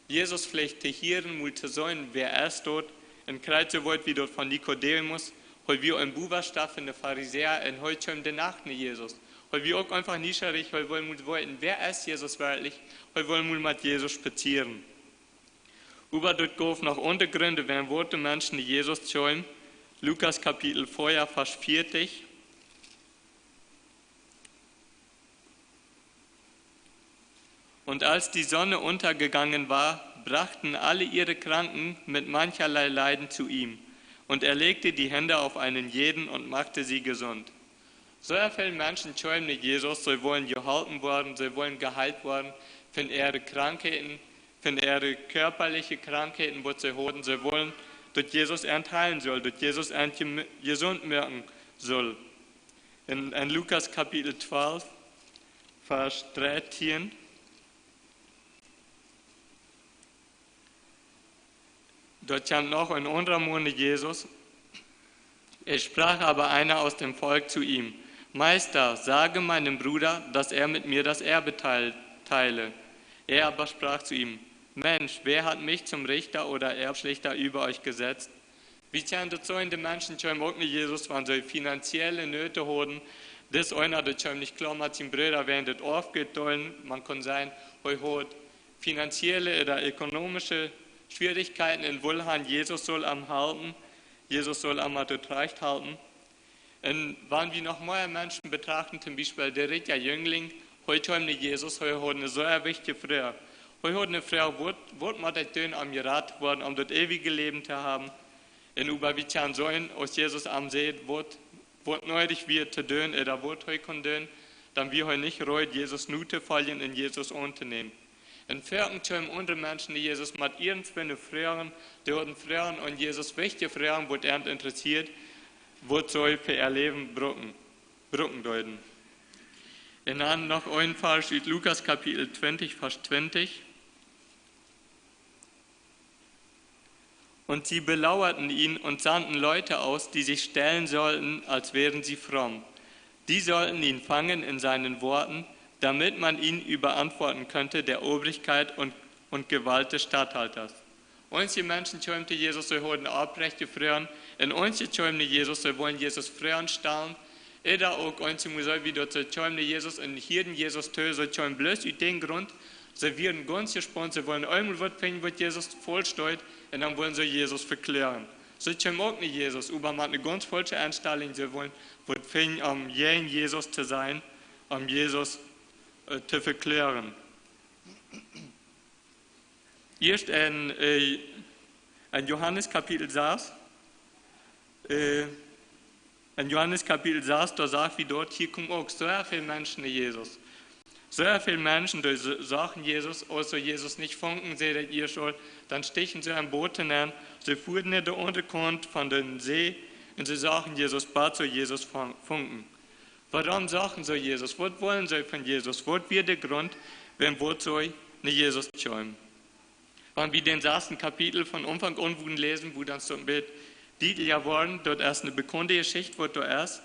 Jesus veleicht to hieren, mol to seenen, wäa es daut. Un krakjt soo waut wia daut von Nikodemus, hee wia een Buastaff von de Farisäa un hee kjeem de Nacht no Jesus. Hee wia uk eefach nieschierich, hee wull mol weeten, wäa es Jesus werkjlich, hee wull mol met Jesus spazieren. Oba daut jeef noch aundre Jrint, wuarom de Menschen no Jesus kjeemen. Lukas Kapitel vea, Varsch veatich. Und als die Sonne untergegangen war, brachten alle ihre Kranken mit mancherlei Leiden zu ihm. Und er legte die Hände auf einen jeden und machte sie gesund. Soo väl Menschen kjeemen no Jesus, see wullen jeholpen woaren, see wullen jeheelt woaren von äare Krankheiten, von äare kjarpaliche Krankheiten, waut see hauden. See wullen, daut Jesus an heelen sull, daut Jesus an jem-, jesunt moaken sull. En, en Lukas Kapitel twalf, Varsch dartieen. Doa kjeem noch een aundra Maun no Jesus. Es sprach aber einer aus dem Volk zu ihm: Meister, sage meinem Bruder, dass er mit mir das Erbe teil-, teile. Er aber sprach zu ihm: Mensch, wer hat mich zum Richter oder Erbschlichter über euch gesetzt? Wie kjennen daut sennen, de Menschen kjeemen uk no Jesus, wan see finanzielle Noot hauden. Dis eena, dee kjeem nich kloa met sienen Brooda wäajen daut Oafgoot to deelen. Maun kunn sajen, hee haud finanzielle ooda ökonomische Schwierichkjeiten un wull han, Jesus sull am halpen. Jesus sull am met daut trajcht halpen. Un wan wie noch mea Menschen betrachten, toom Biespel de rikja Jüngling, hee kjeem no Jesus, hee haud eene sea wichtje Froag. Hee haud eene Froag, waut, waut mott ekj doonen, om jerat to woaren, om daut eewje Läwen to haben? Un oba wie kjennen seenen, aus Jesus am säd, waut, waut needich wia to doonen, ooda waut hee kunn doonen, dan wia hee nich reed, Jesus notofoljen un Jesus auntonämen. Un foaken kjeemen aundre Menschen no Jesus met irjent waut Froagen, dee hauden Froagen aun Jesus, wichtje Froagen, waut an interessieed, waut see fa äa Läwen brucken, brucken deeden. Un dan noch een Varsch ut Lukas Kapitel twintich, Varsch twintich. Und sie belauerten ihn und sandten Leute aus, die sich stellen sollten, als wären sie fromm. Die sollten ihn fangen in seinen Worten, damit man ihn überantworten könnte der Obrigkeit und, und Gewalt des Statthalters. Eenje Menschen kjeemen to Jesus, see hauden oprechte Froagen. Un eenje kjeemen no Jesus, see wullen Jesus Froagen stalen. Ooda uk eenje, soo aus wie daut, see kjeemen no Jesus un hieeden Jesus too, see kjeemen bloos ut dän Grunt, see wieren gaunz jespaut, see wullen eemol waut finjen, waut Jesus faulsch deed, un dan wullen see Jesus vekloagen. See kjeemen uk no Jesus, oba met eene gaunz faulsche Enstalunk, see wullen waut finjen, om jäajen Jesus to sennen, om Jesus, äh, to vekloagen. Ieescht en, äh, en Johanes Kapitel sas, äh, en Johanes Kapitel sas, doa sach wie doa, hia kjeemen uk sea väl Menschen no Jesus. Sea väl Menschen, dee sa-, sagen Jesus, aus see Jesus nich fungen, säd hee ieescht aul, dan stichen see em Boot nenn, see fuaren no de aundre Kaunt von dän See un see sagen Jesus, bat see Jesus fun-, fungen. Wuarom sagen see Jesus? Waut wullen see von Jesus? Waut wia de Grunt, wuarom see no Jesus kjeemen? Wan wie dän sasten Kapitel von Aunfank aun wudden läsen, wudd ons daut een bät dietlicha woaren, daut es eene bekaunde Jeschicht, waut doa es.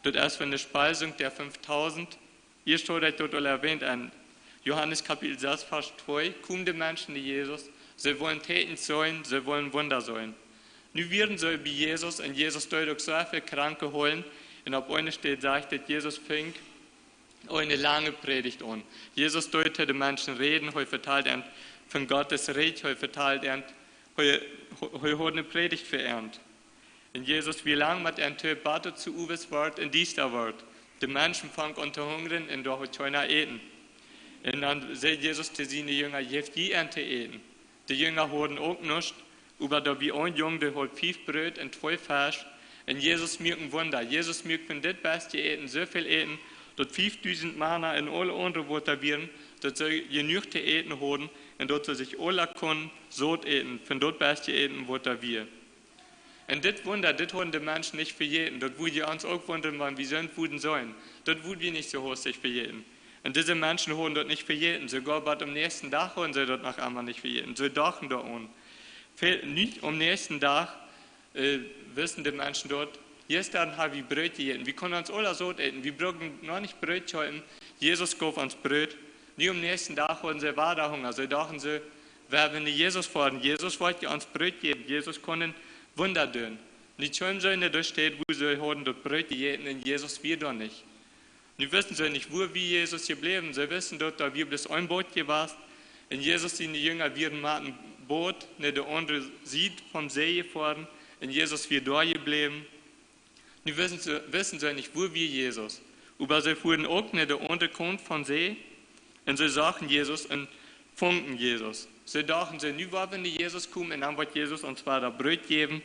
Daut es von de Speisung der fünftausend. Ieescht haud ekj daut aul erwähnt, en Johanes Kapitel sas, Varsch twee, kjeemen de Menschen no Jesus, See wullen Tieekjens seenen, see wullen Wunda seenen. Nu wieren see bie Jesus un Jesus deed uk soo väl Kranke heelen. Un opp eene Städ sajcht daut, Jesus funk eene lange Prädicht aun. Jesus deed to de Menschen räden, hee vetald an von Gottes Rikj, hee vetald an, hee, hee, hee haud eene Prädicht fa an. Un Jesus wia lang met an toop, bat daut et owes wort un diesta wort. De Menschen fungen aun to hungren un doa haud kjeena Äten. Un dan säd Jesus to siene Jünga: "Jäft jie an to äten." De Jünga hauden uk nuscht, oba doa wia een Jung, dee haud fief Broot un twee Fesch. Un Jesus muak een Wunda. Jesus muak von dit beste Äten soo väl Äten, daut fiefdusent Mana un aule aundre waut doa wieren, daut see jenuach to äten hauden un daut see sikj aula kunnen saut äten von daut beste Äten waut doa wia. Un dit Wunda, dit hauden de Menschen nich vejäten. Daut wudd je ons uk wundren, wan wie soont wudden seenen. Daut wudd wie nich soo hastich vejäten. Un dise Menschen hauden daut nich vejäten. Soogoa bat aum näakjsten Dach hauden see daut noch emma nich vejäten. See dochten doaraun. Väl, nich aum näakjsten Dach, äh, wisten de Menschen doa: "Jistren ha wie Broot jejäten. Wie kunnen ons aula saut äten. Wie bruckten noch nich Broot kjeepen. Jesus jeef ons Broot." Nu aum näakjsten Dach hauden see wada Hunga. See dochten: "Wie woaren no Jesus foaren. Jesus woat je ons Broot jäwen. Jesus kaun Wunda doonen." Nu kjeemen see no de Städ, wua see hauden daut Broot jejäten, un Jesus wia doa nich. Nu wisten see nich, wua wia Jesus jebläwen. See wisten daut, doa wia bloos een Boot jewast. Un Jesus siene Jünga wieren met een Boot no de aundre Sied vom See jefoaren. Un Jesus wia doa jebläwen. Nu wisten see, wisten see nich, wua wia Jesus. Oba see fuaren uk no de aundre Kaunt vom See. Un see sagen Jesus un fungen Jesus. See dochten: "Nu woa wie no Jesus komen un dan woat Jesus ons wada Broot jäwen.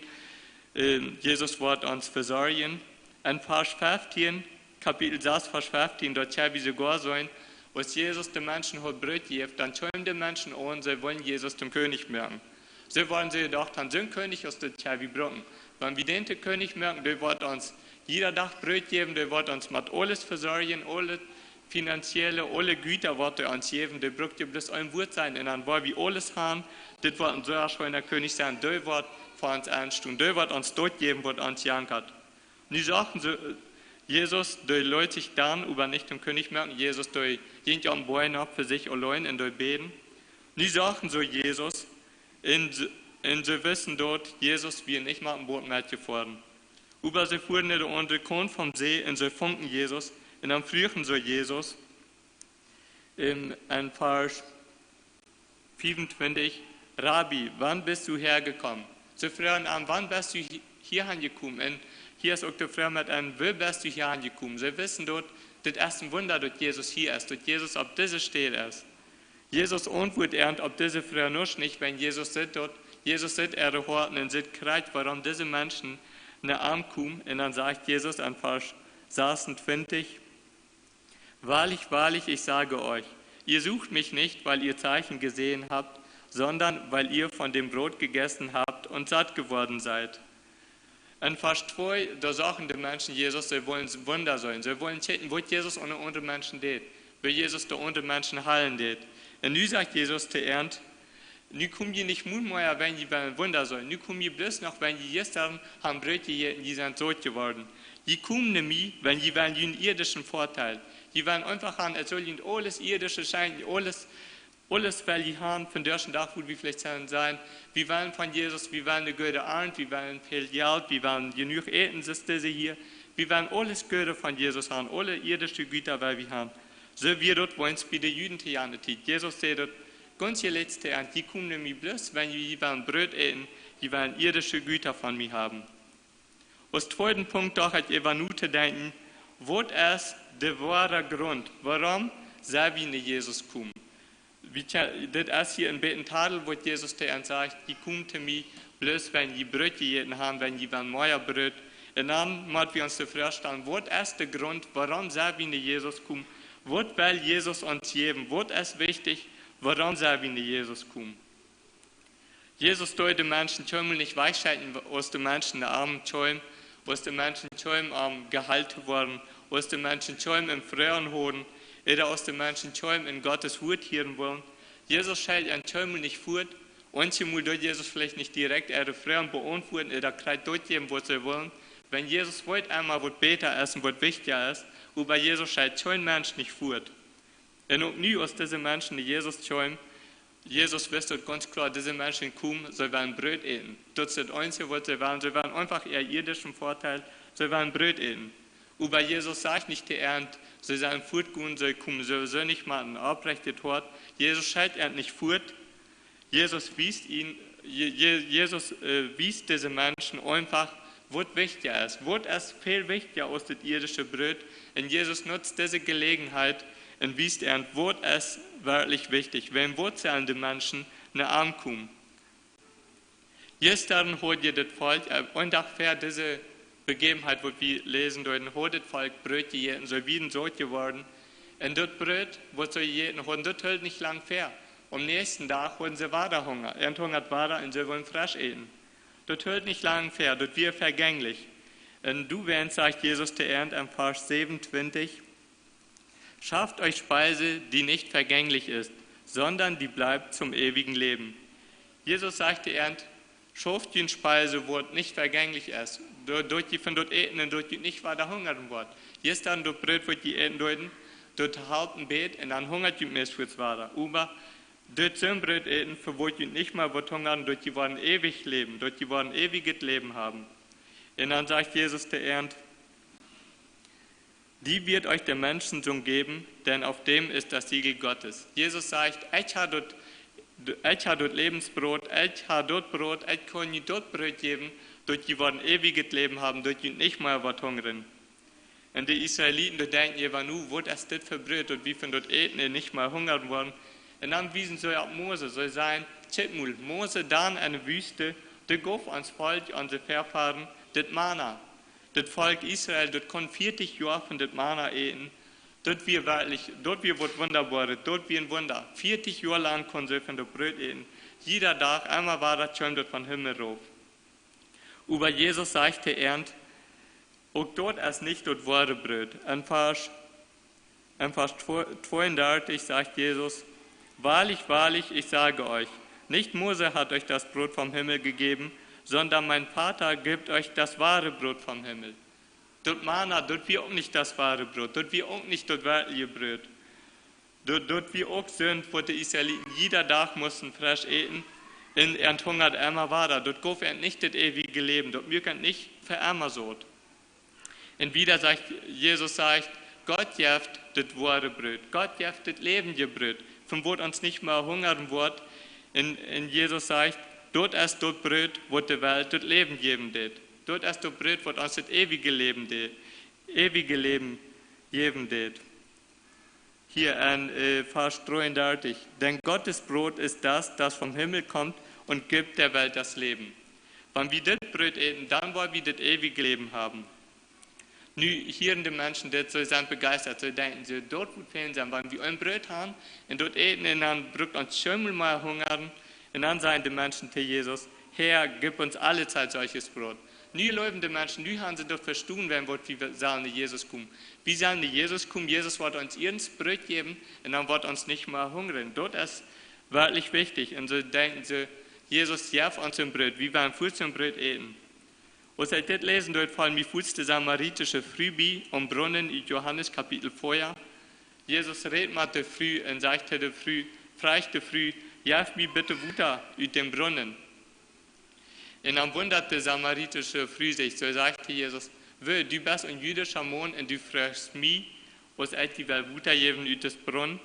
Ähm, Jesus woat ons vesorjen." En Varsch feftieen, Kapitel sas, Varsch feftieen, doa kjenn wie soogoa seenen, aus Jesus de Menschen haud Broot jejäft, dan kjeemen de Menschen aun, see wullen Jesus toom Kjennich moaken. See wullen, see dochten: "Soon Kjennich aus dit kjenn wie brucken. Wan wie dän toom Kjennich moaken, dee woat ons jieda Dach Broot jäwen, dee woat ons met aules vesorjen, aule finanzielle, aule Jüta woat hee ons jäwen, dee bruckt je bloos een Wuat sajen un dan woa wie aules han. Dit woat een sea scheena Kjennich sennen, dee woat fa ons enstonen, dee woat ons daut jäwen, waut ons jankat." Nu sagen see, äh, Jesus, dee leet sikj dan oba nich toom Kjennich moaken. Jesus, dee jinkj aum Boajch nopp fa sikj auleen un dee bäden. Nu sagen see Jesus, un see, un see wisten daut Jesus wia nich met een Boot metjefoaren. Oba see fuaren no de aundre Kaunt vom See un see fungen Jesus. Un dan fruagen see Jesus en, en Varsch fiefuntwintich: "Rabbi, wann bist du hergekommen?" See fruagen am: "Wann best du hie-, hia aunjekomen?" Un hia es uk de Froag met an: "Woo best du hia aunjekomen?" See wisten daut, dit es een Wunda, daut Jesus hia es, daut Jesus opp dise Städ es. Jesus auntwuat an opp dise Froag nuscht nich, wiels Jesus sitt daut, Jesus sitt äare Hoaten un sitt krakjt, wuarom dise Menschen no am komen. Un dan sajcht Jesus en Varsch sasuntwintich: "Wahrlich, wahrlich, ich sage euch, ihr sucht mich nicht, weil ihr Zeichen gesehen habt, sondern weil ihr von dem Brot gegessen habt und satt geworden seid." En Varsch twee, doa sagen de Menschen Jesus, see wullen Wunda seenen. See wullen kjikjen, waut Jesus aun de aundre Menschen deed, woo Jesus de aundre Menschen heelen deed. Un nu sajcht Jesus to an: "Nu kom jie nich mol mea, wan jie wellen Wunda seenen. Nu kom jie bloos noch, wan jie jistren haben Broot jejäten, jie sent saut jeworden. Jie komen no mie, wan jie wellen jun irdischen Vorteil. Jie wellen eenfach haben, et saul junt aules irdische schenkjen, aules, aules well jie haben." Vondoag dän Dach wudd wie veleicht sajen, wie wellen von Jesus, wie wellen eene goode Arnt, wie wellen väl Jelt, wie wellen jenuach Äten, soo aus dise hia. Wie wellen aules Goode von Jesus haben, aule irdische Jüta well wie haben. Soo wia daut bie ons, bie de Juden to jane Tiet. Jesus säd daut gaunz jeletzt to an: "Jie komen no mie bloos, wan jie wellen Broot äten, jie wellen irdische Jüta von mie haben." Aus tweeden Punkt docht ekj äwa notodenkjen, waut es de woare Grunt, wuarom sell wie no Jesus komen? Wie kje-, dit es hia een bät een Tadel, waut Jesus to an sajcht: "Jie komen to mie bloos, wan jie Broot jejäten haben, wan jie wellen mea Broot." Un dan mott wie ons de Froag stalen, waut es de Grunt, wuarom sell wie no Jesus komen? Waut well Jesus ons jäwen? Waut es wichtich, wuarom sell wie no Jesus komen? Jesus deed de Menschen kjeenmol nich wajchschekjen, aus de Menschen no am kjeemen, aus de Menschen kjeemen om jeheelt to woaren, aus de Menschen kjeemen un Froagen hauden, ooda aus de Menschen kjeemen un Gottes Wuat hieren wullen. Jesus schekjt an kjeenmol nich fuat. Eenjemol deed Jesus veleicht nich direkt äare Froagen beauntwuaden ooda krakjt daut jäwen, waut see wullen. Wan Jesus weet emma, waut bäta es un waut wichtja es, oba Jesus schekjt kjeen Mensch nich fuat. Un uk nu, aus dise Menschen no Jesus kjeemen, Jesus wist daut gaunz kloa, dise Menschen komen, see wellen Brot äten. Daut es daut eensje, waut see wellen. See wellen eefach äa irdischen Väadeel, see wellen Brot äten. Oba Jesus sajcht nich to an, see sellen fuatgonen, see komen sowieso nich met een opprechtet Hoat. Jesus schekjt an nich fuat. Jesus wiest an, Je-, Je-, Jesus äh, wiest dise Menschen eefach, waut wichtja es. Waut es väl wichtja aus daut irdische Brot. Un Jesus nutzt dise Jeläajenheit un wiest an, waut es werkjlich wichtich. Wäajen waut sellen de Menschen no am komen? Jistren haud je daut Volkj, äh, een Dach ver dise Bejäwenheit, waut wie läsen deeden, haud daut Volkj Brot jejäten, see wieren saut jeworden. Un daut Brot, waut see jejäten hauden, daut hilt nich lang ver. Aum näakjsten Dach hauden see wada Hunga. Un hungat wada un see wullen fresch äten. Daut hilt nich lang ver, daut wia vejänglich. Un doawäajen sajcht Jesus to an em Varsch säwenuntwintich: Schafft euch Speise, die nicht vergänglich ist, sondern die bleibt zum ewigen Leben. Jesus sajcht to an: Schauft junt Speise, waut nich vejänglich es. Doa-, daut jie von daut äten un daut jie nich wada hungren woaren. Jistren daut Brot, waut jie äten deeden, daut halpt een bät un dan hungrat junt meist fuaz wada. Oba daut soon Brot äten, fa waut jie nich mea woaren hungren, daut jie woaren eewich läwen, daut jie woaren eewijet Läwen haben. Un dan sajcht Jesus to an: Die wird euch der Menschensohn geben, denn auf dem ist das Siegel Gottes. Jesus sajcht: Ekj hab daut, ekj hab daut Läwensbrot, ekj hab daut Brot, ekj kaun junt daut Brot jäwen, daut jie woaren eewijet Läwen haben, daut jie nich mea woaren hungren. Un de Israeliten, dee denkjen äwa nu, waut es dit fa Brot, daut wie von daut äten un nich mea hungren woaren. Un dan wiesen see opp Mose, see sajen: Kjikj mol, Mose dan enne Wüste, dee jeef ons Volkj, onse Väafoaren, dit Mana. Daut Volkj Israel, daut kunn vieetich Joa von dit Mana äten. Daut wia werkjlich, daut wia waut Wundaboaret, daut wia een Wunda. Vieetich Joa lang kunnen see von daut Brot äten. Jieda Dach, emma wada kjeem daut vom Himmel rauf. Oba Jesus sajcht to an: Uk daut es nich daut woare Brot. En Varsch, en Varsch twee-, tweeundartich sajcht Jesus: Wahrlich, wahrlich, ich sage euch, nicht Mose hat euch das Brot vom Himmel gegeben, sondern mein Vater gibt euch das wahre Brot vom Himmel. Daut Mana, daut wia uk nich daut woare Brot, daut wia uk nich daut werkjliche Brot. Daut, daut wia uk soont, waut de Israeliten jieda Dach musten fresch äten, un an hungat emma wada. Daut jeef an nich daut eewje Läwen, daut muak an nich fa emma saut. Un wieda sajcht, Jesus sajcht: Gott jeft daut woare Brot, Gott jeft daut läwendje Brot, von waut ons nich mea hungren woat. Un, un Jesus sajcht: Daut es daut Brot, waut de Welt daut Läwen jäwen deit. Daut es daut Brot, waut ons daut eewje Läwen deit, eewje Läwen jäwen deit. Hia en äh, Varsch dreeundartich: Denn Gottes Brot ist das, das vom Himmel kommt und gibt der Welt das Leben. Wan wie dit Brot äten, dan woa wie daut eewje Läwen haben. Nu hieren de Menschen dit, see sent bejeistat, see denkjen, see, daut woat fein sennen, wan wie een Brot haben un daut äten un dan brukt ons kjeenmol mea hungren. Un dan sajen de Menschen to Jesus: Herr, gib uns alle Zeit solches Brot. Nu jleewen de Menschen, nu haben see daut vestonen, wan waut wie sellen no Jesus komen. Wie sellen no Jesus komen, Jesus woat ons iernst Brot jäwen un dan woat ons nich mea hungren. Daut es werkjlich wichtich. Un see denkjen, see, Jesus, jeff ons een Brot, wie wellen fuaz een Brot äten. Aus ekj dit läsen deed, foll mie fuaz de samaritische Fru bie aum Brunnen ut Johanes Kapitel vea. Jesus rät met de Fru un sajcht to de Fru, fruach de Fru: Jeff mie bitte Wota ut däm Brunnen. Un dan wundat de samaritische Fru sikj, see sajcht to Jesus: Woo, du best een jüdischa Maun un du fruachst mie, aus ekj die well Wota jäwen ut dän Brunnen?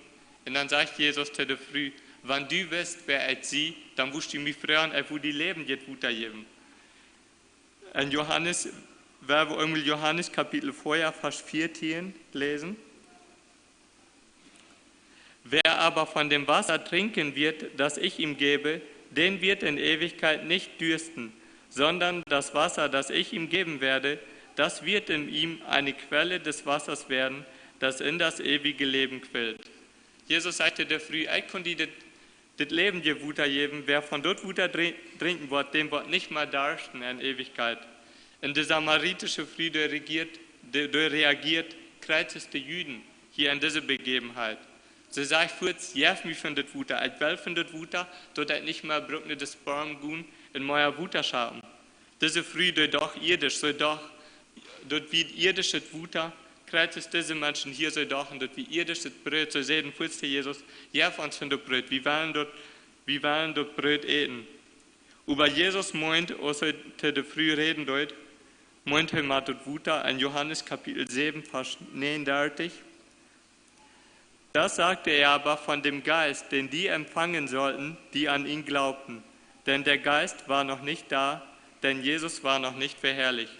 Un dan sajcht Jesus to de Fru: Wan du wist, wäa ekj sie, dan wust du mie fruagen, ekj wudd die läwendjet Wota jäwen. En Johanes, wan wie eemol Johanes Kapitel vea, Varsch vieetieen läsen: Wer aber von dem Wasser trinken wird, das ich ihm gebe, den wird in Ewigkeit nicht dürsten, sondern das Wasser, das ich ihm geben werde, das wird in ihm eine Quelle des Wassers werden, das in das ewige Leben quillt. Jesus sajcht to de Fru: Ekj kaun die dit, dit läwendje Wota jäwen, wäa von daut Wota dri-, drinkjen woat, däm woat nich mea darschten en Eewichkjeit. Un de samaritische Fru, dee reagiert, dee, dee reagiert, kjritt de Juden hia en dise Bejäwenheit. See sajcht fuaz: Jeff mie von daut Wota, ekj well von daut Wota, daut ekj nich mea bruk no dän Borm gonen un mea Wota schappen. Dise Fru, dee docht ieedisch, see docht, daut wia ieedischet Wota, kjritt dise Menschen hia, see dochten, daut wia ieedischet Brot. See säden fuaz to Jesus: Jeff ons von daut Brot, wie wellen daut wie wellen daut Broot äten. Oba Jesus meent, aus hee to de Fru räden deed, meent hee met daut Wota en Johanes Kapitel säwen, Varsch negenunddreißig. Das sagte er aber von dem Geist, den die empfangen sollten, die an ihn glaubten. Denn der Geist war noch nicht da, denn Jesus war noch nicht verherrlicht.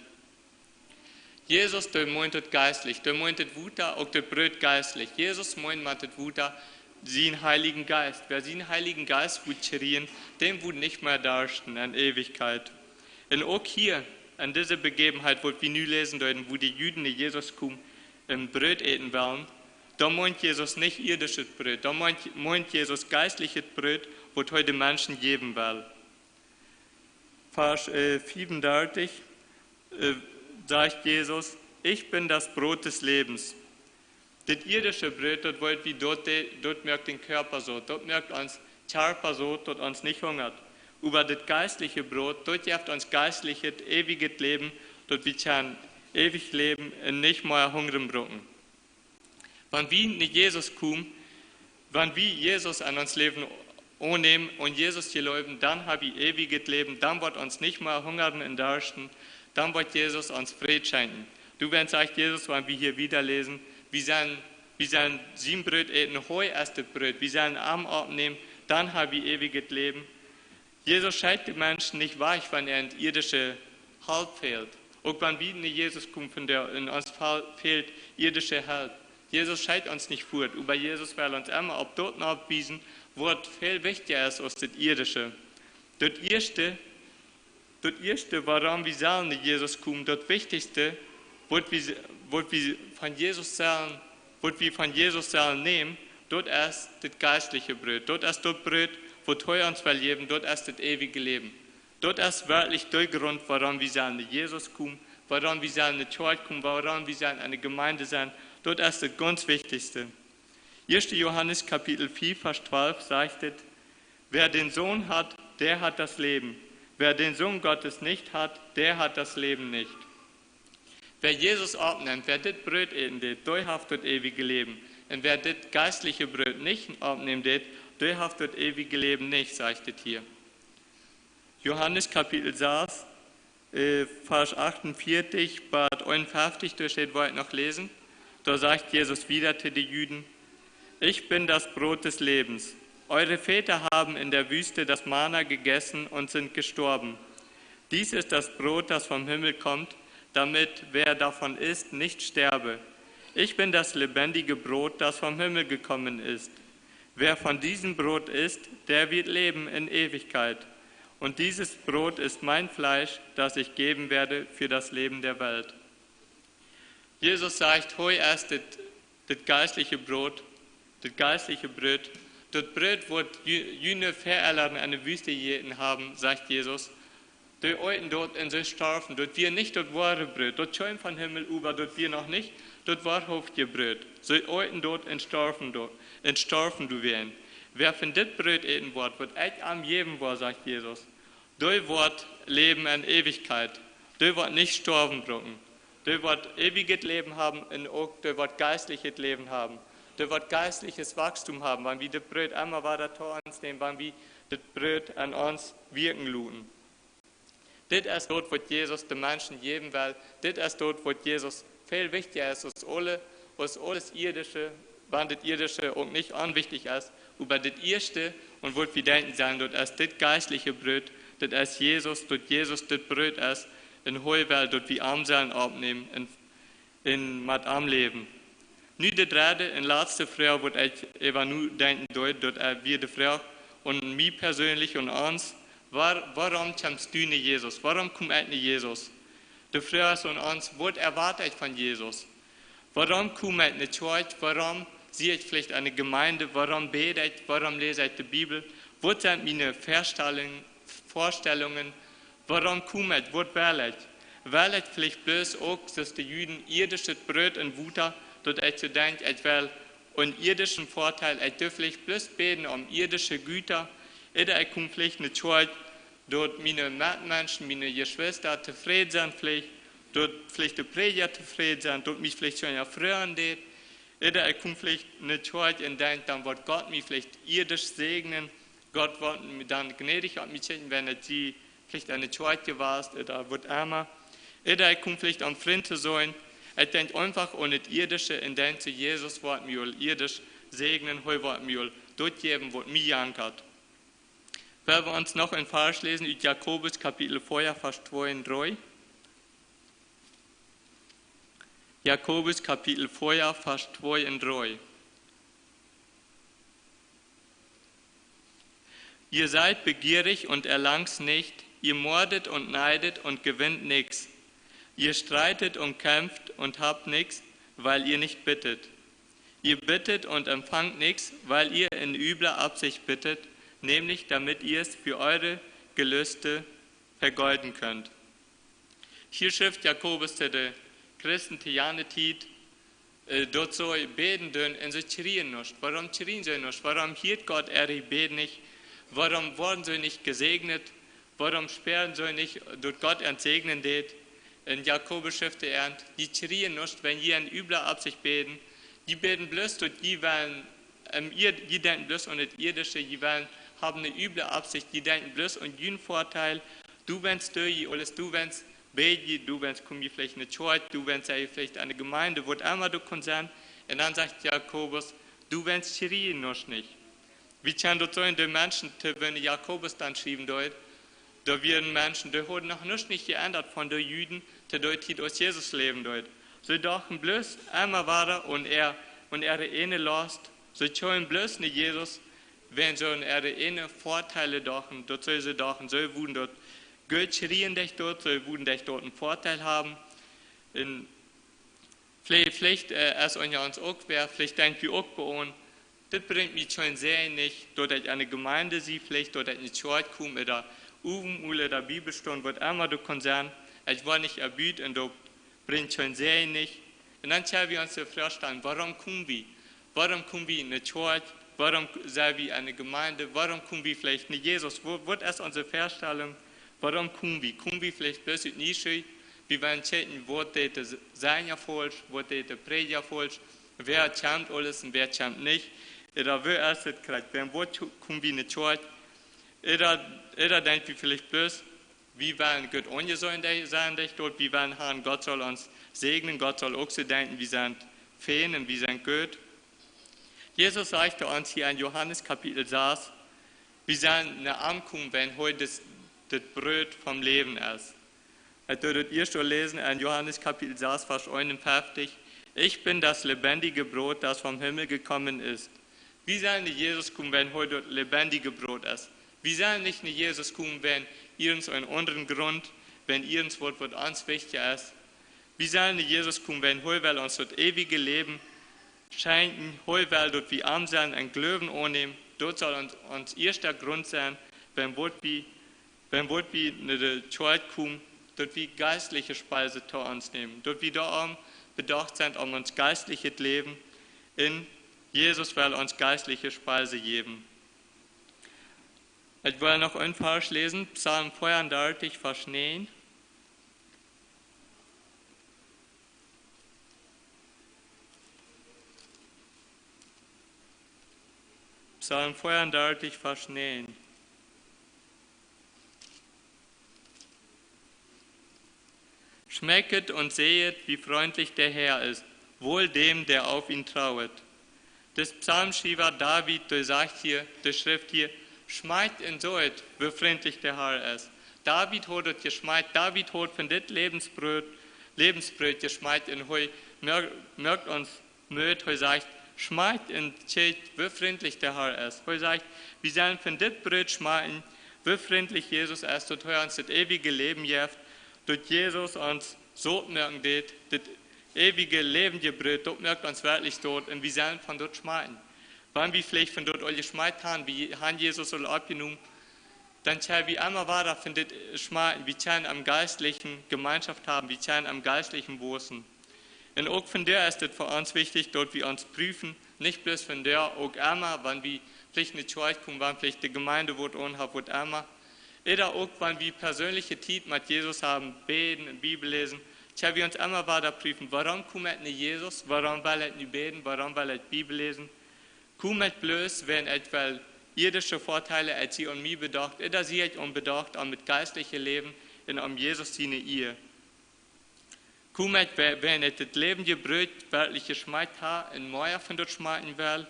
Jesus, dee meent daut geistlich, dee meent daut Wota, uk daut Broot geistlich. Jesus meent met daut Wota sienen Heiligen Geist. Wäa sienen Heiligen Geist woat kjrieen, däm woat nich mea darschten en Eewichkjeit. Un uk hia, en dise Bejäwenheit, waut wie nu läsen deeden, wua de Juden no Jesus komen un Broot äten wellen, dan meent Jesus nich ieedischet Broot, dan meent, meent Jesus geistlichet Broot, waut hee de Menschen jäwen well. Varsch, äh, fiefundartich, äh, sajcht Jesus: Ich bin das Brot des Lebens. Dit iedische Broot, daut weet wie, daut, daut moakt dän Kjarpa saut, daut moakt ons Kjarpa saut, daut ons nich hungat. Oba dit geistliche Broot, daut jeft ons geistlichet, eewjet Läwen, daut wie kjennen eewich läwen un nich mea hungren brucken. Wan wie no Jesus komen, wan wie Jesus en ons Läwen aunnämen un Jesus jleewen, dan hab wie eewjet Läwen, dan woat ons nich mea hungren un darschten, dan woat Jesus ons Fräd schenkjen. Doawäajen sajcht Jesus, wan wie hia wieda läsen, wie sellen, wie sellen sien Broot äten, hee es daut Broot, wie sellen am oppnämen, dan hab wie eewjet Läwen. Jesus schekjt de Menschen nich wajch, wan an iedische Help fält. Uk wan wie no Jesus komen, von dee, un ons fäl-, fält iedische Help, Jesus schekjt ons nich fuat, oba Jesus well ons emma opp daut nopp wiesen, waut väl wichtja es aus daut iedische. Daut ieeschte, daut ieeschte, wuarom wie sellen no Jesus komen, daut wichtichste, waut wie, waut wie von Jesus sellen, waut wie von Jesus sellen nämen, daut es daut geistliche Broot. Daut es daut Broot, waut hee ons well jäwen, daut es daut eewje Läwen. Daut es werkjlich de Grunt, wuarom wie sellen no Jesus komen, wuarom wie sellen no Kjoakj komen, wuarom wie sellen enne Jemeent sennen. Daut es daut gaunz wichtichste. Ieeschte Johanes Kapitel vier, Varsch twalf sajcht et: Wer den Sohn hat, der hat das Leben. Wer den Sohn Gottes nicht hat, der hat das Leben nicht. Wäa Jesus oppnemt, wäa dit Broot äten deit, dee haft daut eewje Läwen. Un wäa dit geistliche Broot nich oppnemt, dee, dee haft daut eewje Läwen nich, sajcht et hia. Johanes Kapitel sas, äh, Varsch achtunvieetich bat eenunfeftich, doa steit, woa ekj noch läsen. Doa sajcht Jesus wieda to de Juden: Ich bin das Brot des Lebens. Eure Väter haben in der Wüste das Manna gegessen und sind gestorben. Dies ist das Brot, das vom Himmel kommt, damit wer davon isst, nicht sterbe. Ich bin das lebendige Brot, das vom Himmel gekommen ist. Wer von diesem Brot isst, der wird leben in Ewigkeit. Und dieses Brot ist mein Fleisch, das ich geben werde für das Leben der Welt. Jesus sajcht, hee es dit, dit geistliche Broot, dit geistliche Broot, daut Broot, waut ju-, june Väaelren enne Wüste jejäten haben, sajcht Jesus. Dee eeten daut un see storwen. Daut wia nich daut woare Broot. Daut kjeem vom Himmel, oba daut wia noch nich daut woarhauftje Broot. See eeten daut un storwen daut, un storwen doawäajen. Wäa von dit Broot äten woat, waut ekj am jäwen woa, sajcht Jesus, dee woat läwen en Eewichkjeit. Dee woat nich stoawen brucken. Dee woat eewjet Läwen haben un uk dee woat geistlichet Läwen haben. Dee woat geistlichet Wachstum haben, wan wie dit Broot emma wada to ons nämen, wan wie dit Broot aun ons wirkjen loten. Dit es daut, waut Jesus de Menschen jäwen well. Dit es daut, waut Jesus väl wichtja es aus aule, aus aules iedische, wan daut iedische uk nich onwichtich es. Oba dit ieeschte, un waut wie denkjen sellen, daut es dit geistliche Broot, daut es Jesus, daut Jesus dit Broot es, un hee well, daut wie am sellen oppnämen un, un met am läwen. Nu de dredde un latste Froag, waut ekj äwa nu denkjen deed, daut, äh, wia de Froag aun mie perseenlich un ons: Wua-, wuarom kjemst du no Jesus? Wuarom kom ekj no Jesus? De Froag es aun ons: Waut erwoat ekj von Jesus? Wuarom kom ekj no Kjoakj? Wuarom sie ekj veleicht enne Jemeent? Wuarom bäd ekj? Wuarom läs ekj de Bibel? Waut sent miene Väastalen-, Väastalungen? Wuarom kom ekj? Waut well ekj? Well ekj veleicht bloos uk, soo aus de Juden, ieedischet Broot un Wota, daut ekj soo denkj, ekj well een iedischen Väadeel, ekj doo veleicht bloos bäden om iedische Jutta, ooda ekj kom veleicht no Kjoakj, daut miene Metmenschen, miene Jeschwista tofräd sent veleicht, daut veleicht de Prädja tofräd sent, daut mie veleicht soo een Frieed deit, ooda ekj kom veleicht no Kjoakj un denkj, dan woat Gott mie veleicht iedisch säajnen, Gott woat dan gnädich opp mie kjikjen, wan ekj veleicht enne Kjoakj jewast, ooda waut emma. Ooda ekj kom veleicht aun Frind to sennen. Ekj denkj eefach aun daut Irdische un denkj to: Jesus woat mie aul irdisch säajnen, hee woat mie aul daut jäwen, waut mie jankat. Well wie ons noch een Varsch läsen ut Jakobus Kapitel vea, Varsch twee un dree. Jakobus Kapitel vea, Varsch twee un dree. Ihr seid begierig und erlangt nichts, ihr mordet und neidet und gewinnt nichts. Ihr streitet und kämpft und habt nichts, weil ihr nicht bittet. Ihr bittet und empfangt nichts, weil ihr in übler Absicht bittet, nämlich damit ihr es für eure Gelüste vergeuden könnt. Hia schrift Jakobus to de Christen to jane Tiet, äh, daut see bäden doonen un see kjrieen nuscht. Wuarom kjrieen see nuscht? Wuarom hieet Gott äare Bäd nich? Wuarom woaren see nich jesäajent? Wuarom spieren see nich, daut Gott an säajnen deed? Un Jakobus schrift an: Jie kjrieen nuscht, wan jie en übler Absicht bäden. Jie bäden bloos, daut jie wellen, ähm, jie, jie denkjen bloos aun daut Irdische, jie wellen haben eene üble Absicht, jie denkjen bloos aun jun Vorteil. Du wennst doa, jie aules, du wennst bäd jie, du wennst kom jie veleicht enne Kjoakj, du wennst sie veleicht aun de Jemeent, waut emma du kaust sennen. Un dan sajcht Jakobus: Du wennst kjrieen nuscht nich. Wie kjennen daut seenen, de Menschen, to wäm Jakobus dan schriewen deed, daut wieren Menschen, dee hauden noch nuscht nich jeendat von de Juden, to dee Tiet aus Jesus läwen deed. See dochten bloos emma wieda aun äa, aun äare eejne Lost. See kjeemen bloos no Jesus, wan see aun äare eejne Vorteile dochten, daut see, see dochten, see wudden daut Gott kjrieen derch daut, see wudden derch daut een Vorteil haben. Un veleicht, veleicht, äh, es unja ons uk wäa, veleicht denkj wie uk bie ons: Dit brinjt mie kjeen Säajen nich, daut ekj enne Jemeent sie, veleicht daut ekj enne Kjoakj kom, ooda Owen ooda Bibelstund, waut emma daut kaun sennen. Ekj woa nich erbut un daut brinjt kjeen Säajen nich. Un dan kjenn wie ons de Froag stalen: Wuarom kom wie? Wuarom kom wie enne Kjoakj? Wuarom sent wie enne Jemeent? Wuarom kom wie veleicht no Jesus? Waut, waut es onse Vestalunk? Wuarom kom wie? Kom wie veleicht bloos ut Nieschia? Wie wellen kjikjen, waut deed de Senja faulsch, waut deed de Prädja faulsch, wäa kjemt aules un wäa kjemt nich. Ooda woo es et krakjt? Wäajen waut kom wie enne Kjoakj? Ooda, ooda denkj wie veleicht bloos, wie wellen Gott aunjeseenen sennen derch daut, wie wellen haben, Gott saul ons säajnen, Gott saul uk soo denkjen, wie sent fein un wie sent goot. Jesus sajcht to ons hia en Johanes Kapitel sas, wie sellen no am komen, wan hee daut, daut Broot vom Läwen es. Ekj well daut ieescht läsen en Johanes Kapitel sas, Varsch eenunfeftich: Ich bin das lebendige Brot, das vom Himmel gekommen ist. Wie sellen no Jesus komen, wan hee daut lebendige Broot es? Wie sellen nich no Jesus komen, wan irjent een aundren Grunt, wan irjent waut, waut ons wichtja es? Wie sellen no Jesus komen, wan hee well ons daut eewje Läwen schenkjen, hee well, daut wie am sellen un Gloowen aunnämen. Daut saul ons, ons ieeschter Grunt sennen, wan woat wie, wan woat wie no de Kjoakj komen, daut wie jeistliche Speise to ons nämen, daut wie doaropp bedocht sent, om ons jeistlichet Läwen, un Jesus well ons jeistliche Speise jäwen. Ekj well noch een Varsch läsen, Psalm veeaundartich, Varsch näajen. Psalm veeaundartich, Varsch näajen. Schmecket und sehet, wie freundlich der Herr ist, wohl dem, der auf ihn trauet. De Psalmschriewa David, dee sajcht hia, dee schrift hia: Schmakjt un seht, woo frintlich de Har es. David haud daut jeschmakjt, David haud von dit Läwensbroot, Läwensbroot jeschmakjt, un hee moak-, moakt ons Moot, hee sajcht: Schmakjt un kjikjt, woo frintlich de Har es. Hee sajcht, wie sellen von dit Broot schmakjen, woo frintlich Jesus es, daut hee ons daut eewje Läwen jeft, daut Jesus ons saut moaken deed, daut eewje läwendje Broot, daut moakt ons werkjlich saut, un wie sellen von daut schmakjen. Wan wie veleicht von daut aul jeschmakjt haben, wie haben Jesus aul oppjenomen, dan kjenn wie emma wieda von dit schmakjen. Wie kjennen aum Jeistlichen Jemeenschoft haben, wie kjennen aum Jeistlichen waussen. Un uk von doa es et fa ons wichtich, daut wie ons prüfen, nich bloos von doa, uk emma, wan wie veleicht enne Kjoakj komen, wan veleicht de Jemeent waut aunhaft, waut emma. Ooda uk, wan wie persöönliche Tiet met Jesus haben, bäden un Bibel läsen, kjenn wie ons emma wieda prüfen: Wuarom kom ekj no Jesus? Wuarom well ekj nu bäden? Wuarom well ekj Bibel läsen? Kom ekj bloos, wan ekj well irdische Vorteile, aus sie aun mie bedocht, ooda sie ekj aun bedocht, aun daut jeistliche Läwen un aun Jesus siene Ea? Kjeem ekj, wan ekj daut läwendje Broot werkjlich jeschmakjt hab un mea von daut schmakjen well,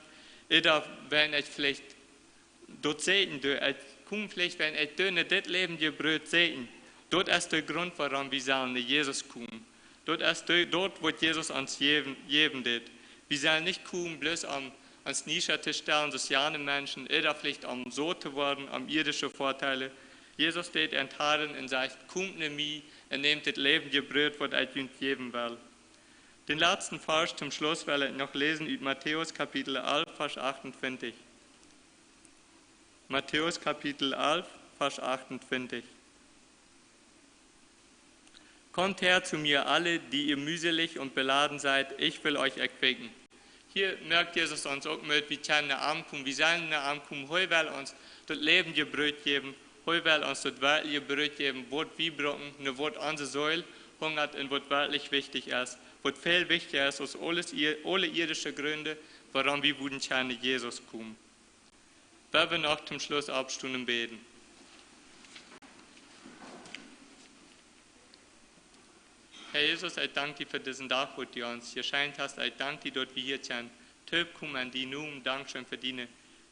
ooda wan ekj veleicht daut säkjen doo, ekj kjeem veleicht, wan ekj doo no dit läwendje Broot säkjen. Daut es de Grunt, wuarom wie sellen no Jesus komen. Daut es de, daut, waut Jesus ons jäwen, jäwen deed. Wie sellen nich komen, bloos om ons niedrich to stalen, soo aus aundre Menschen, ooda veleicht om saut to woaren, om irdische Vorteile. Jesus deed an tadeln un sajcht: "Komt no mie un nehmt daut läwendje Broot, waut ekj junt jäwen well." Den latsten Varsch toom Schluss well ekj noch läsen ut Matäus Kapitel alf, Varsch achtuntwintich. Matäus Kapitel alf, Varsch achtuntwintich. "Kommt her zu mir alle, die ihr mühselig und beladen seid, ich will euch erquicken." Hia moakt Jesus ons uk Moot, wie kjennen no am komen, wie sellen no am komen, hee well ons daut läwendje Broot jäwen, hee well ons daut werkjliche Broot jäwen, waut wie brucken, no waut onse Seel hungat un waut werkjlich wichtich es, waut väl wichtja es aus aules, aule irdische Grunt, wuarom wie wudden kjennen no Jesus komen. Wie wellen noch toom Schluss oppstonen un bäden. Herr Jesus, ekj dank die fa disen Dach, waut du ons jeschenkjt hast. Ekj dank die, daut wie hia kjennen toopkomen en dienen Nomen. Dankscheen fa diene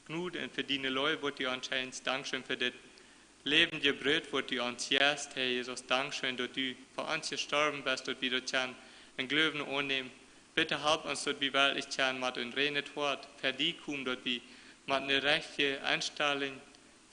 Jnod un fa diene Leew, waut du ons schenkjst. Dankscheen fa dit läwendje Broot, waut du ons jefst, Herr Jesus. Dankscheen, daut du fa ons jestorwen best, daut wie daut kjennen em Gloowen aunnämen. Bitte help ons, daut wie werkjlich kjennen met een reinet Hoat ver die komen, daut wie met eene rajchte Enstalunk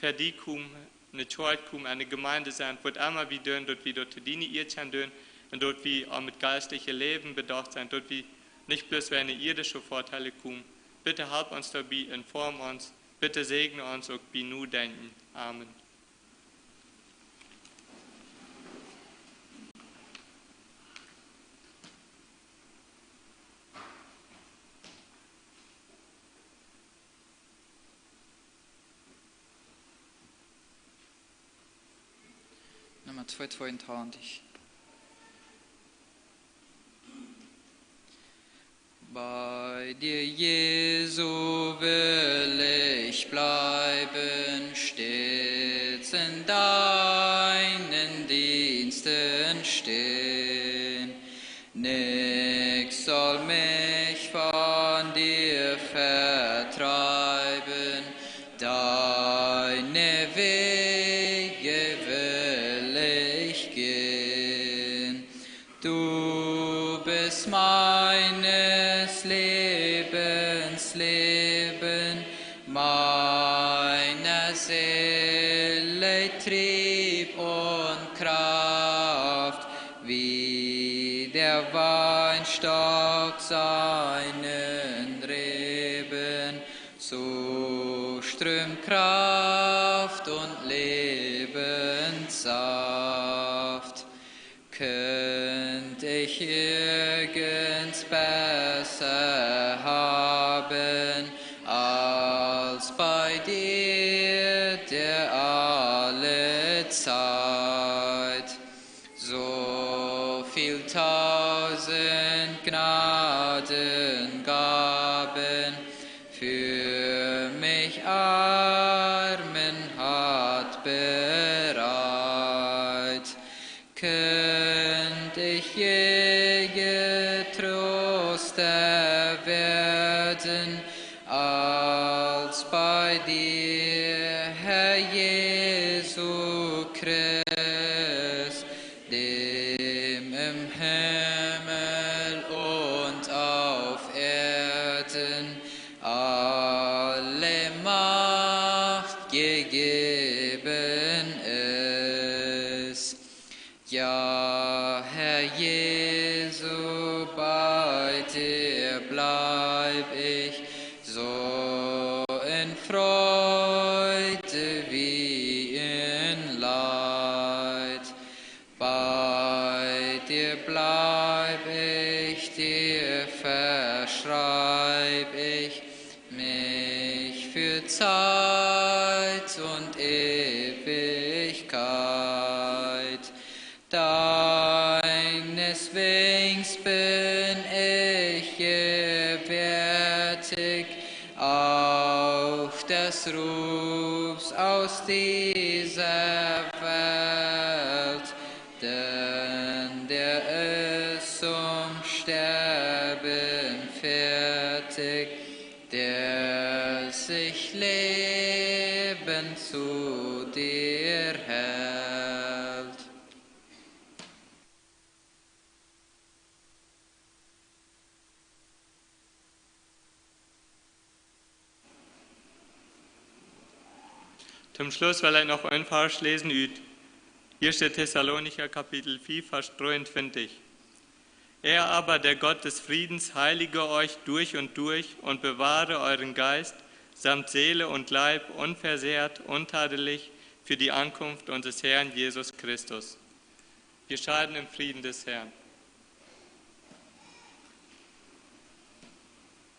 ver die komen, enne Kjoakj komen, enne Jemeent sennen, waut emma wie doonen, daut wie daut to diene Ea kjennen doonen un daut wie aun daut jeistliche Läwen bedocht sent, daut wie nich bloos wäajen de irdische Vorteile komen. Bitte help ons doabie un form ons. Bitte säajen ons uk bie Nodenkjen. Amen. Nummer twee, tweeuntwintich. Bei dir, Jesu, will ich bleiben, stets in deinen Diensten stehen. Nichts soll mich von dir vertreiben, deine Wege will ich gehen. Du bist meines Lebens Leben, meiner Seele Trieb und Kraft, wie der Weinstock seinen Reben zuströmt Kraft und Lebenssaft. Könnt ich irgend besser haben als bei dir, der alle Zeit so viel tausend Gnadengaben für mich Armen hat bereit. Könnt ich je getroster werden als bei dir, Herr Jesu Christ, dem im Himmel und auf Erden alle Macht gegeben ist. Ja, Herr Jesu, bei dir bleib ich, so in Freude wie in Leid. Bei dir bleib ich, dir verschreib ich mich für Zeit und Ewigkeit. Deineswegen bin ich gewärtig, auch des Rufs aus dieser Welt, denn der ist zum Sterben fertig, der sich lebend zu dir hält. Toom Schluss well ekj noch een Varsch läsen ut Ieeschte Tessalonicha Kapitel fief, Varsch dreeuntwintich. Er aber, der Gott des Friedens, heilige euch durch und durch und bewahre euren Geist samt Seele und Leib unversehrt, untadelig für die Ankunft unseres Herrn Jesus Christus. Wir scheiden im Frieden des Herrn.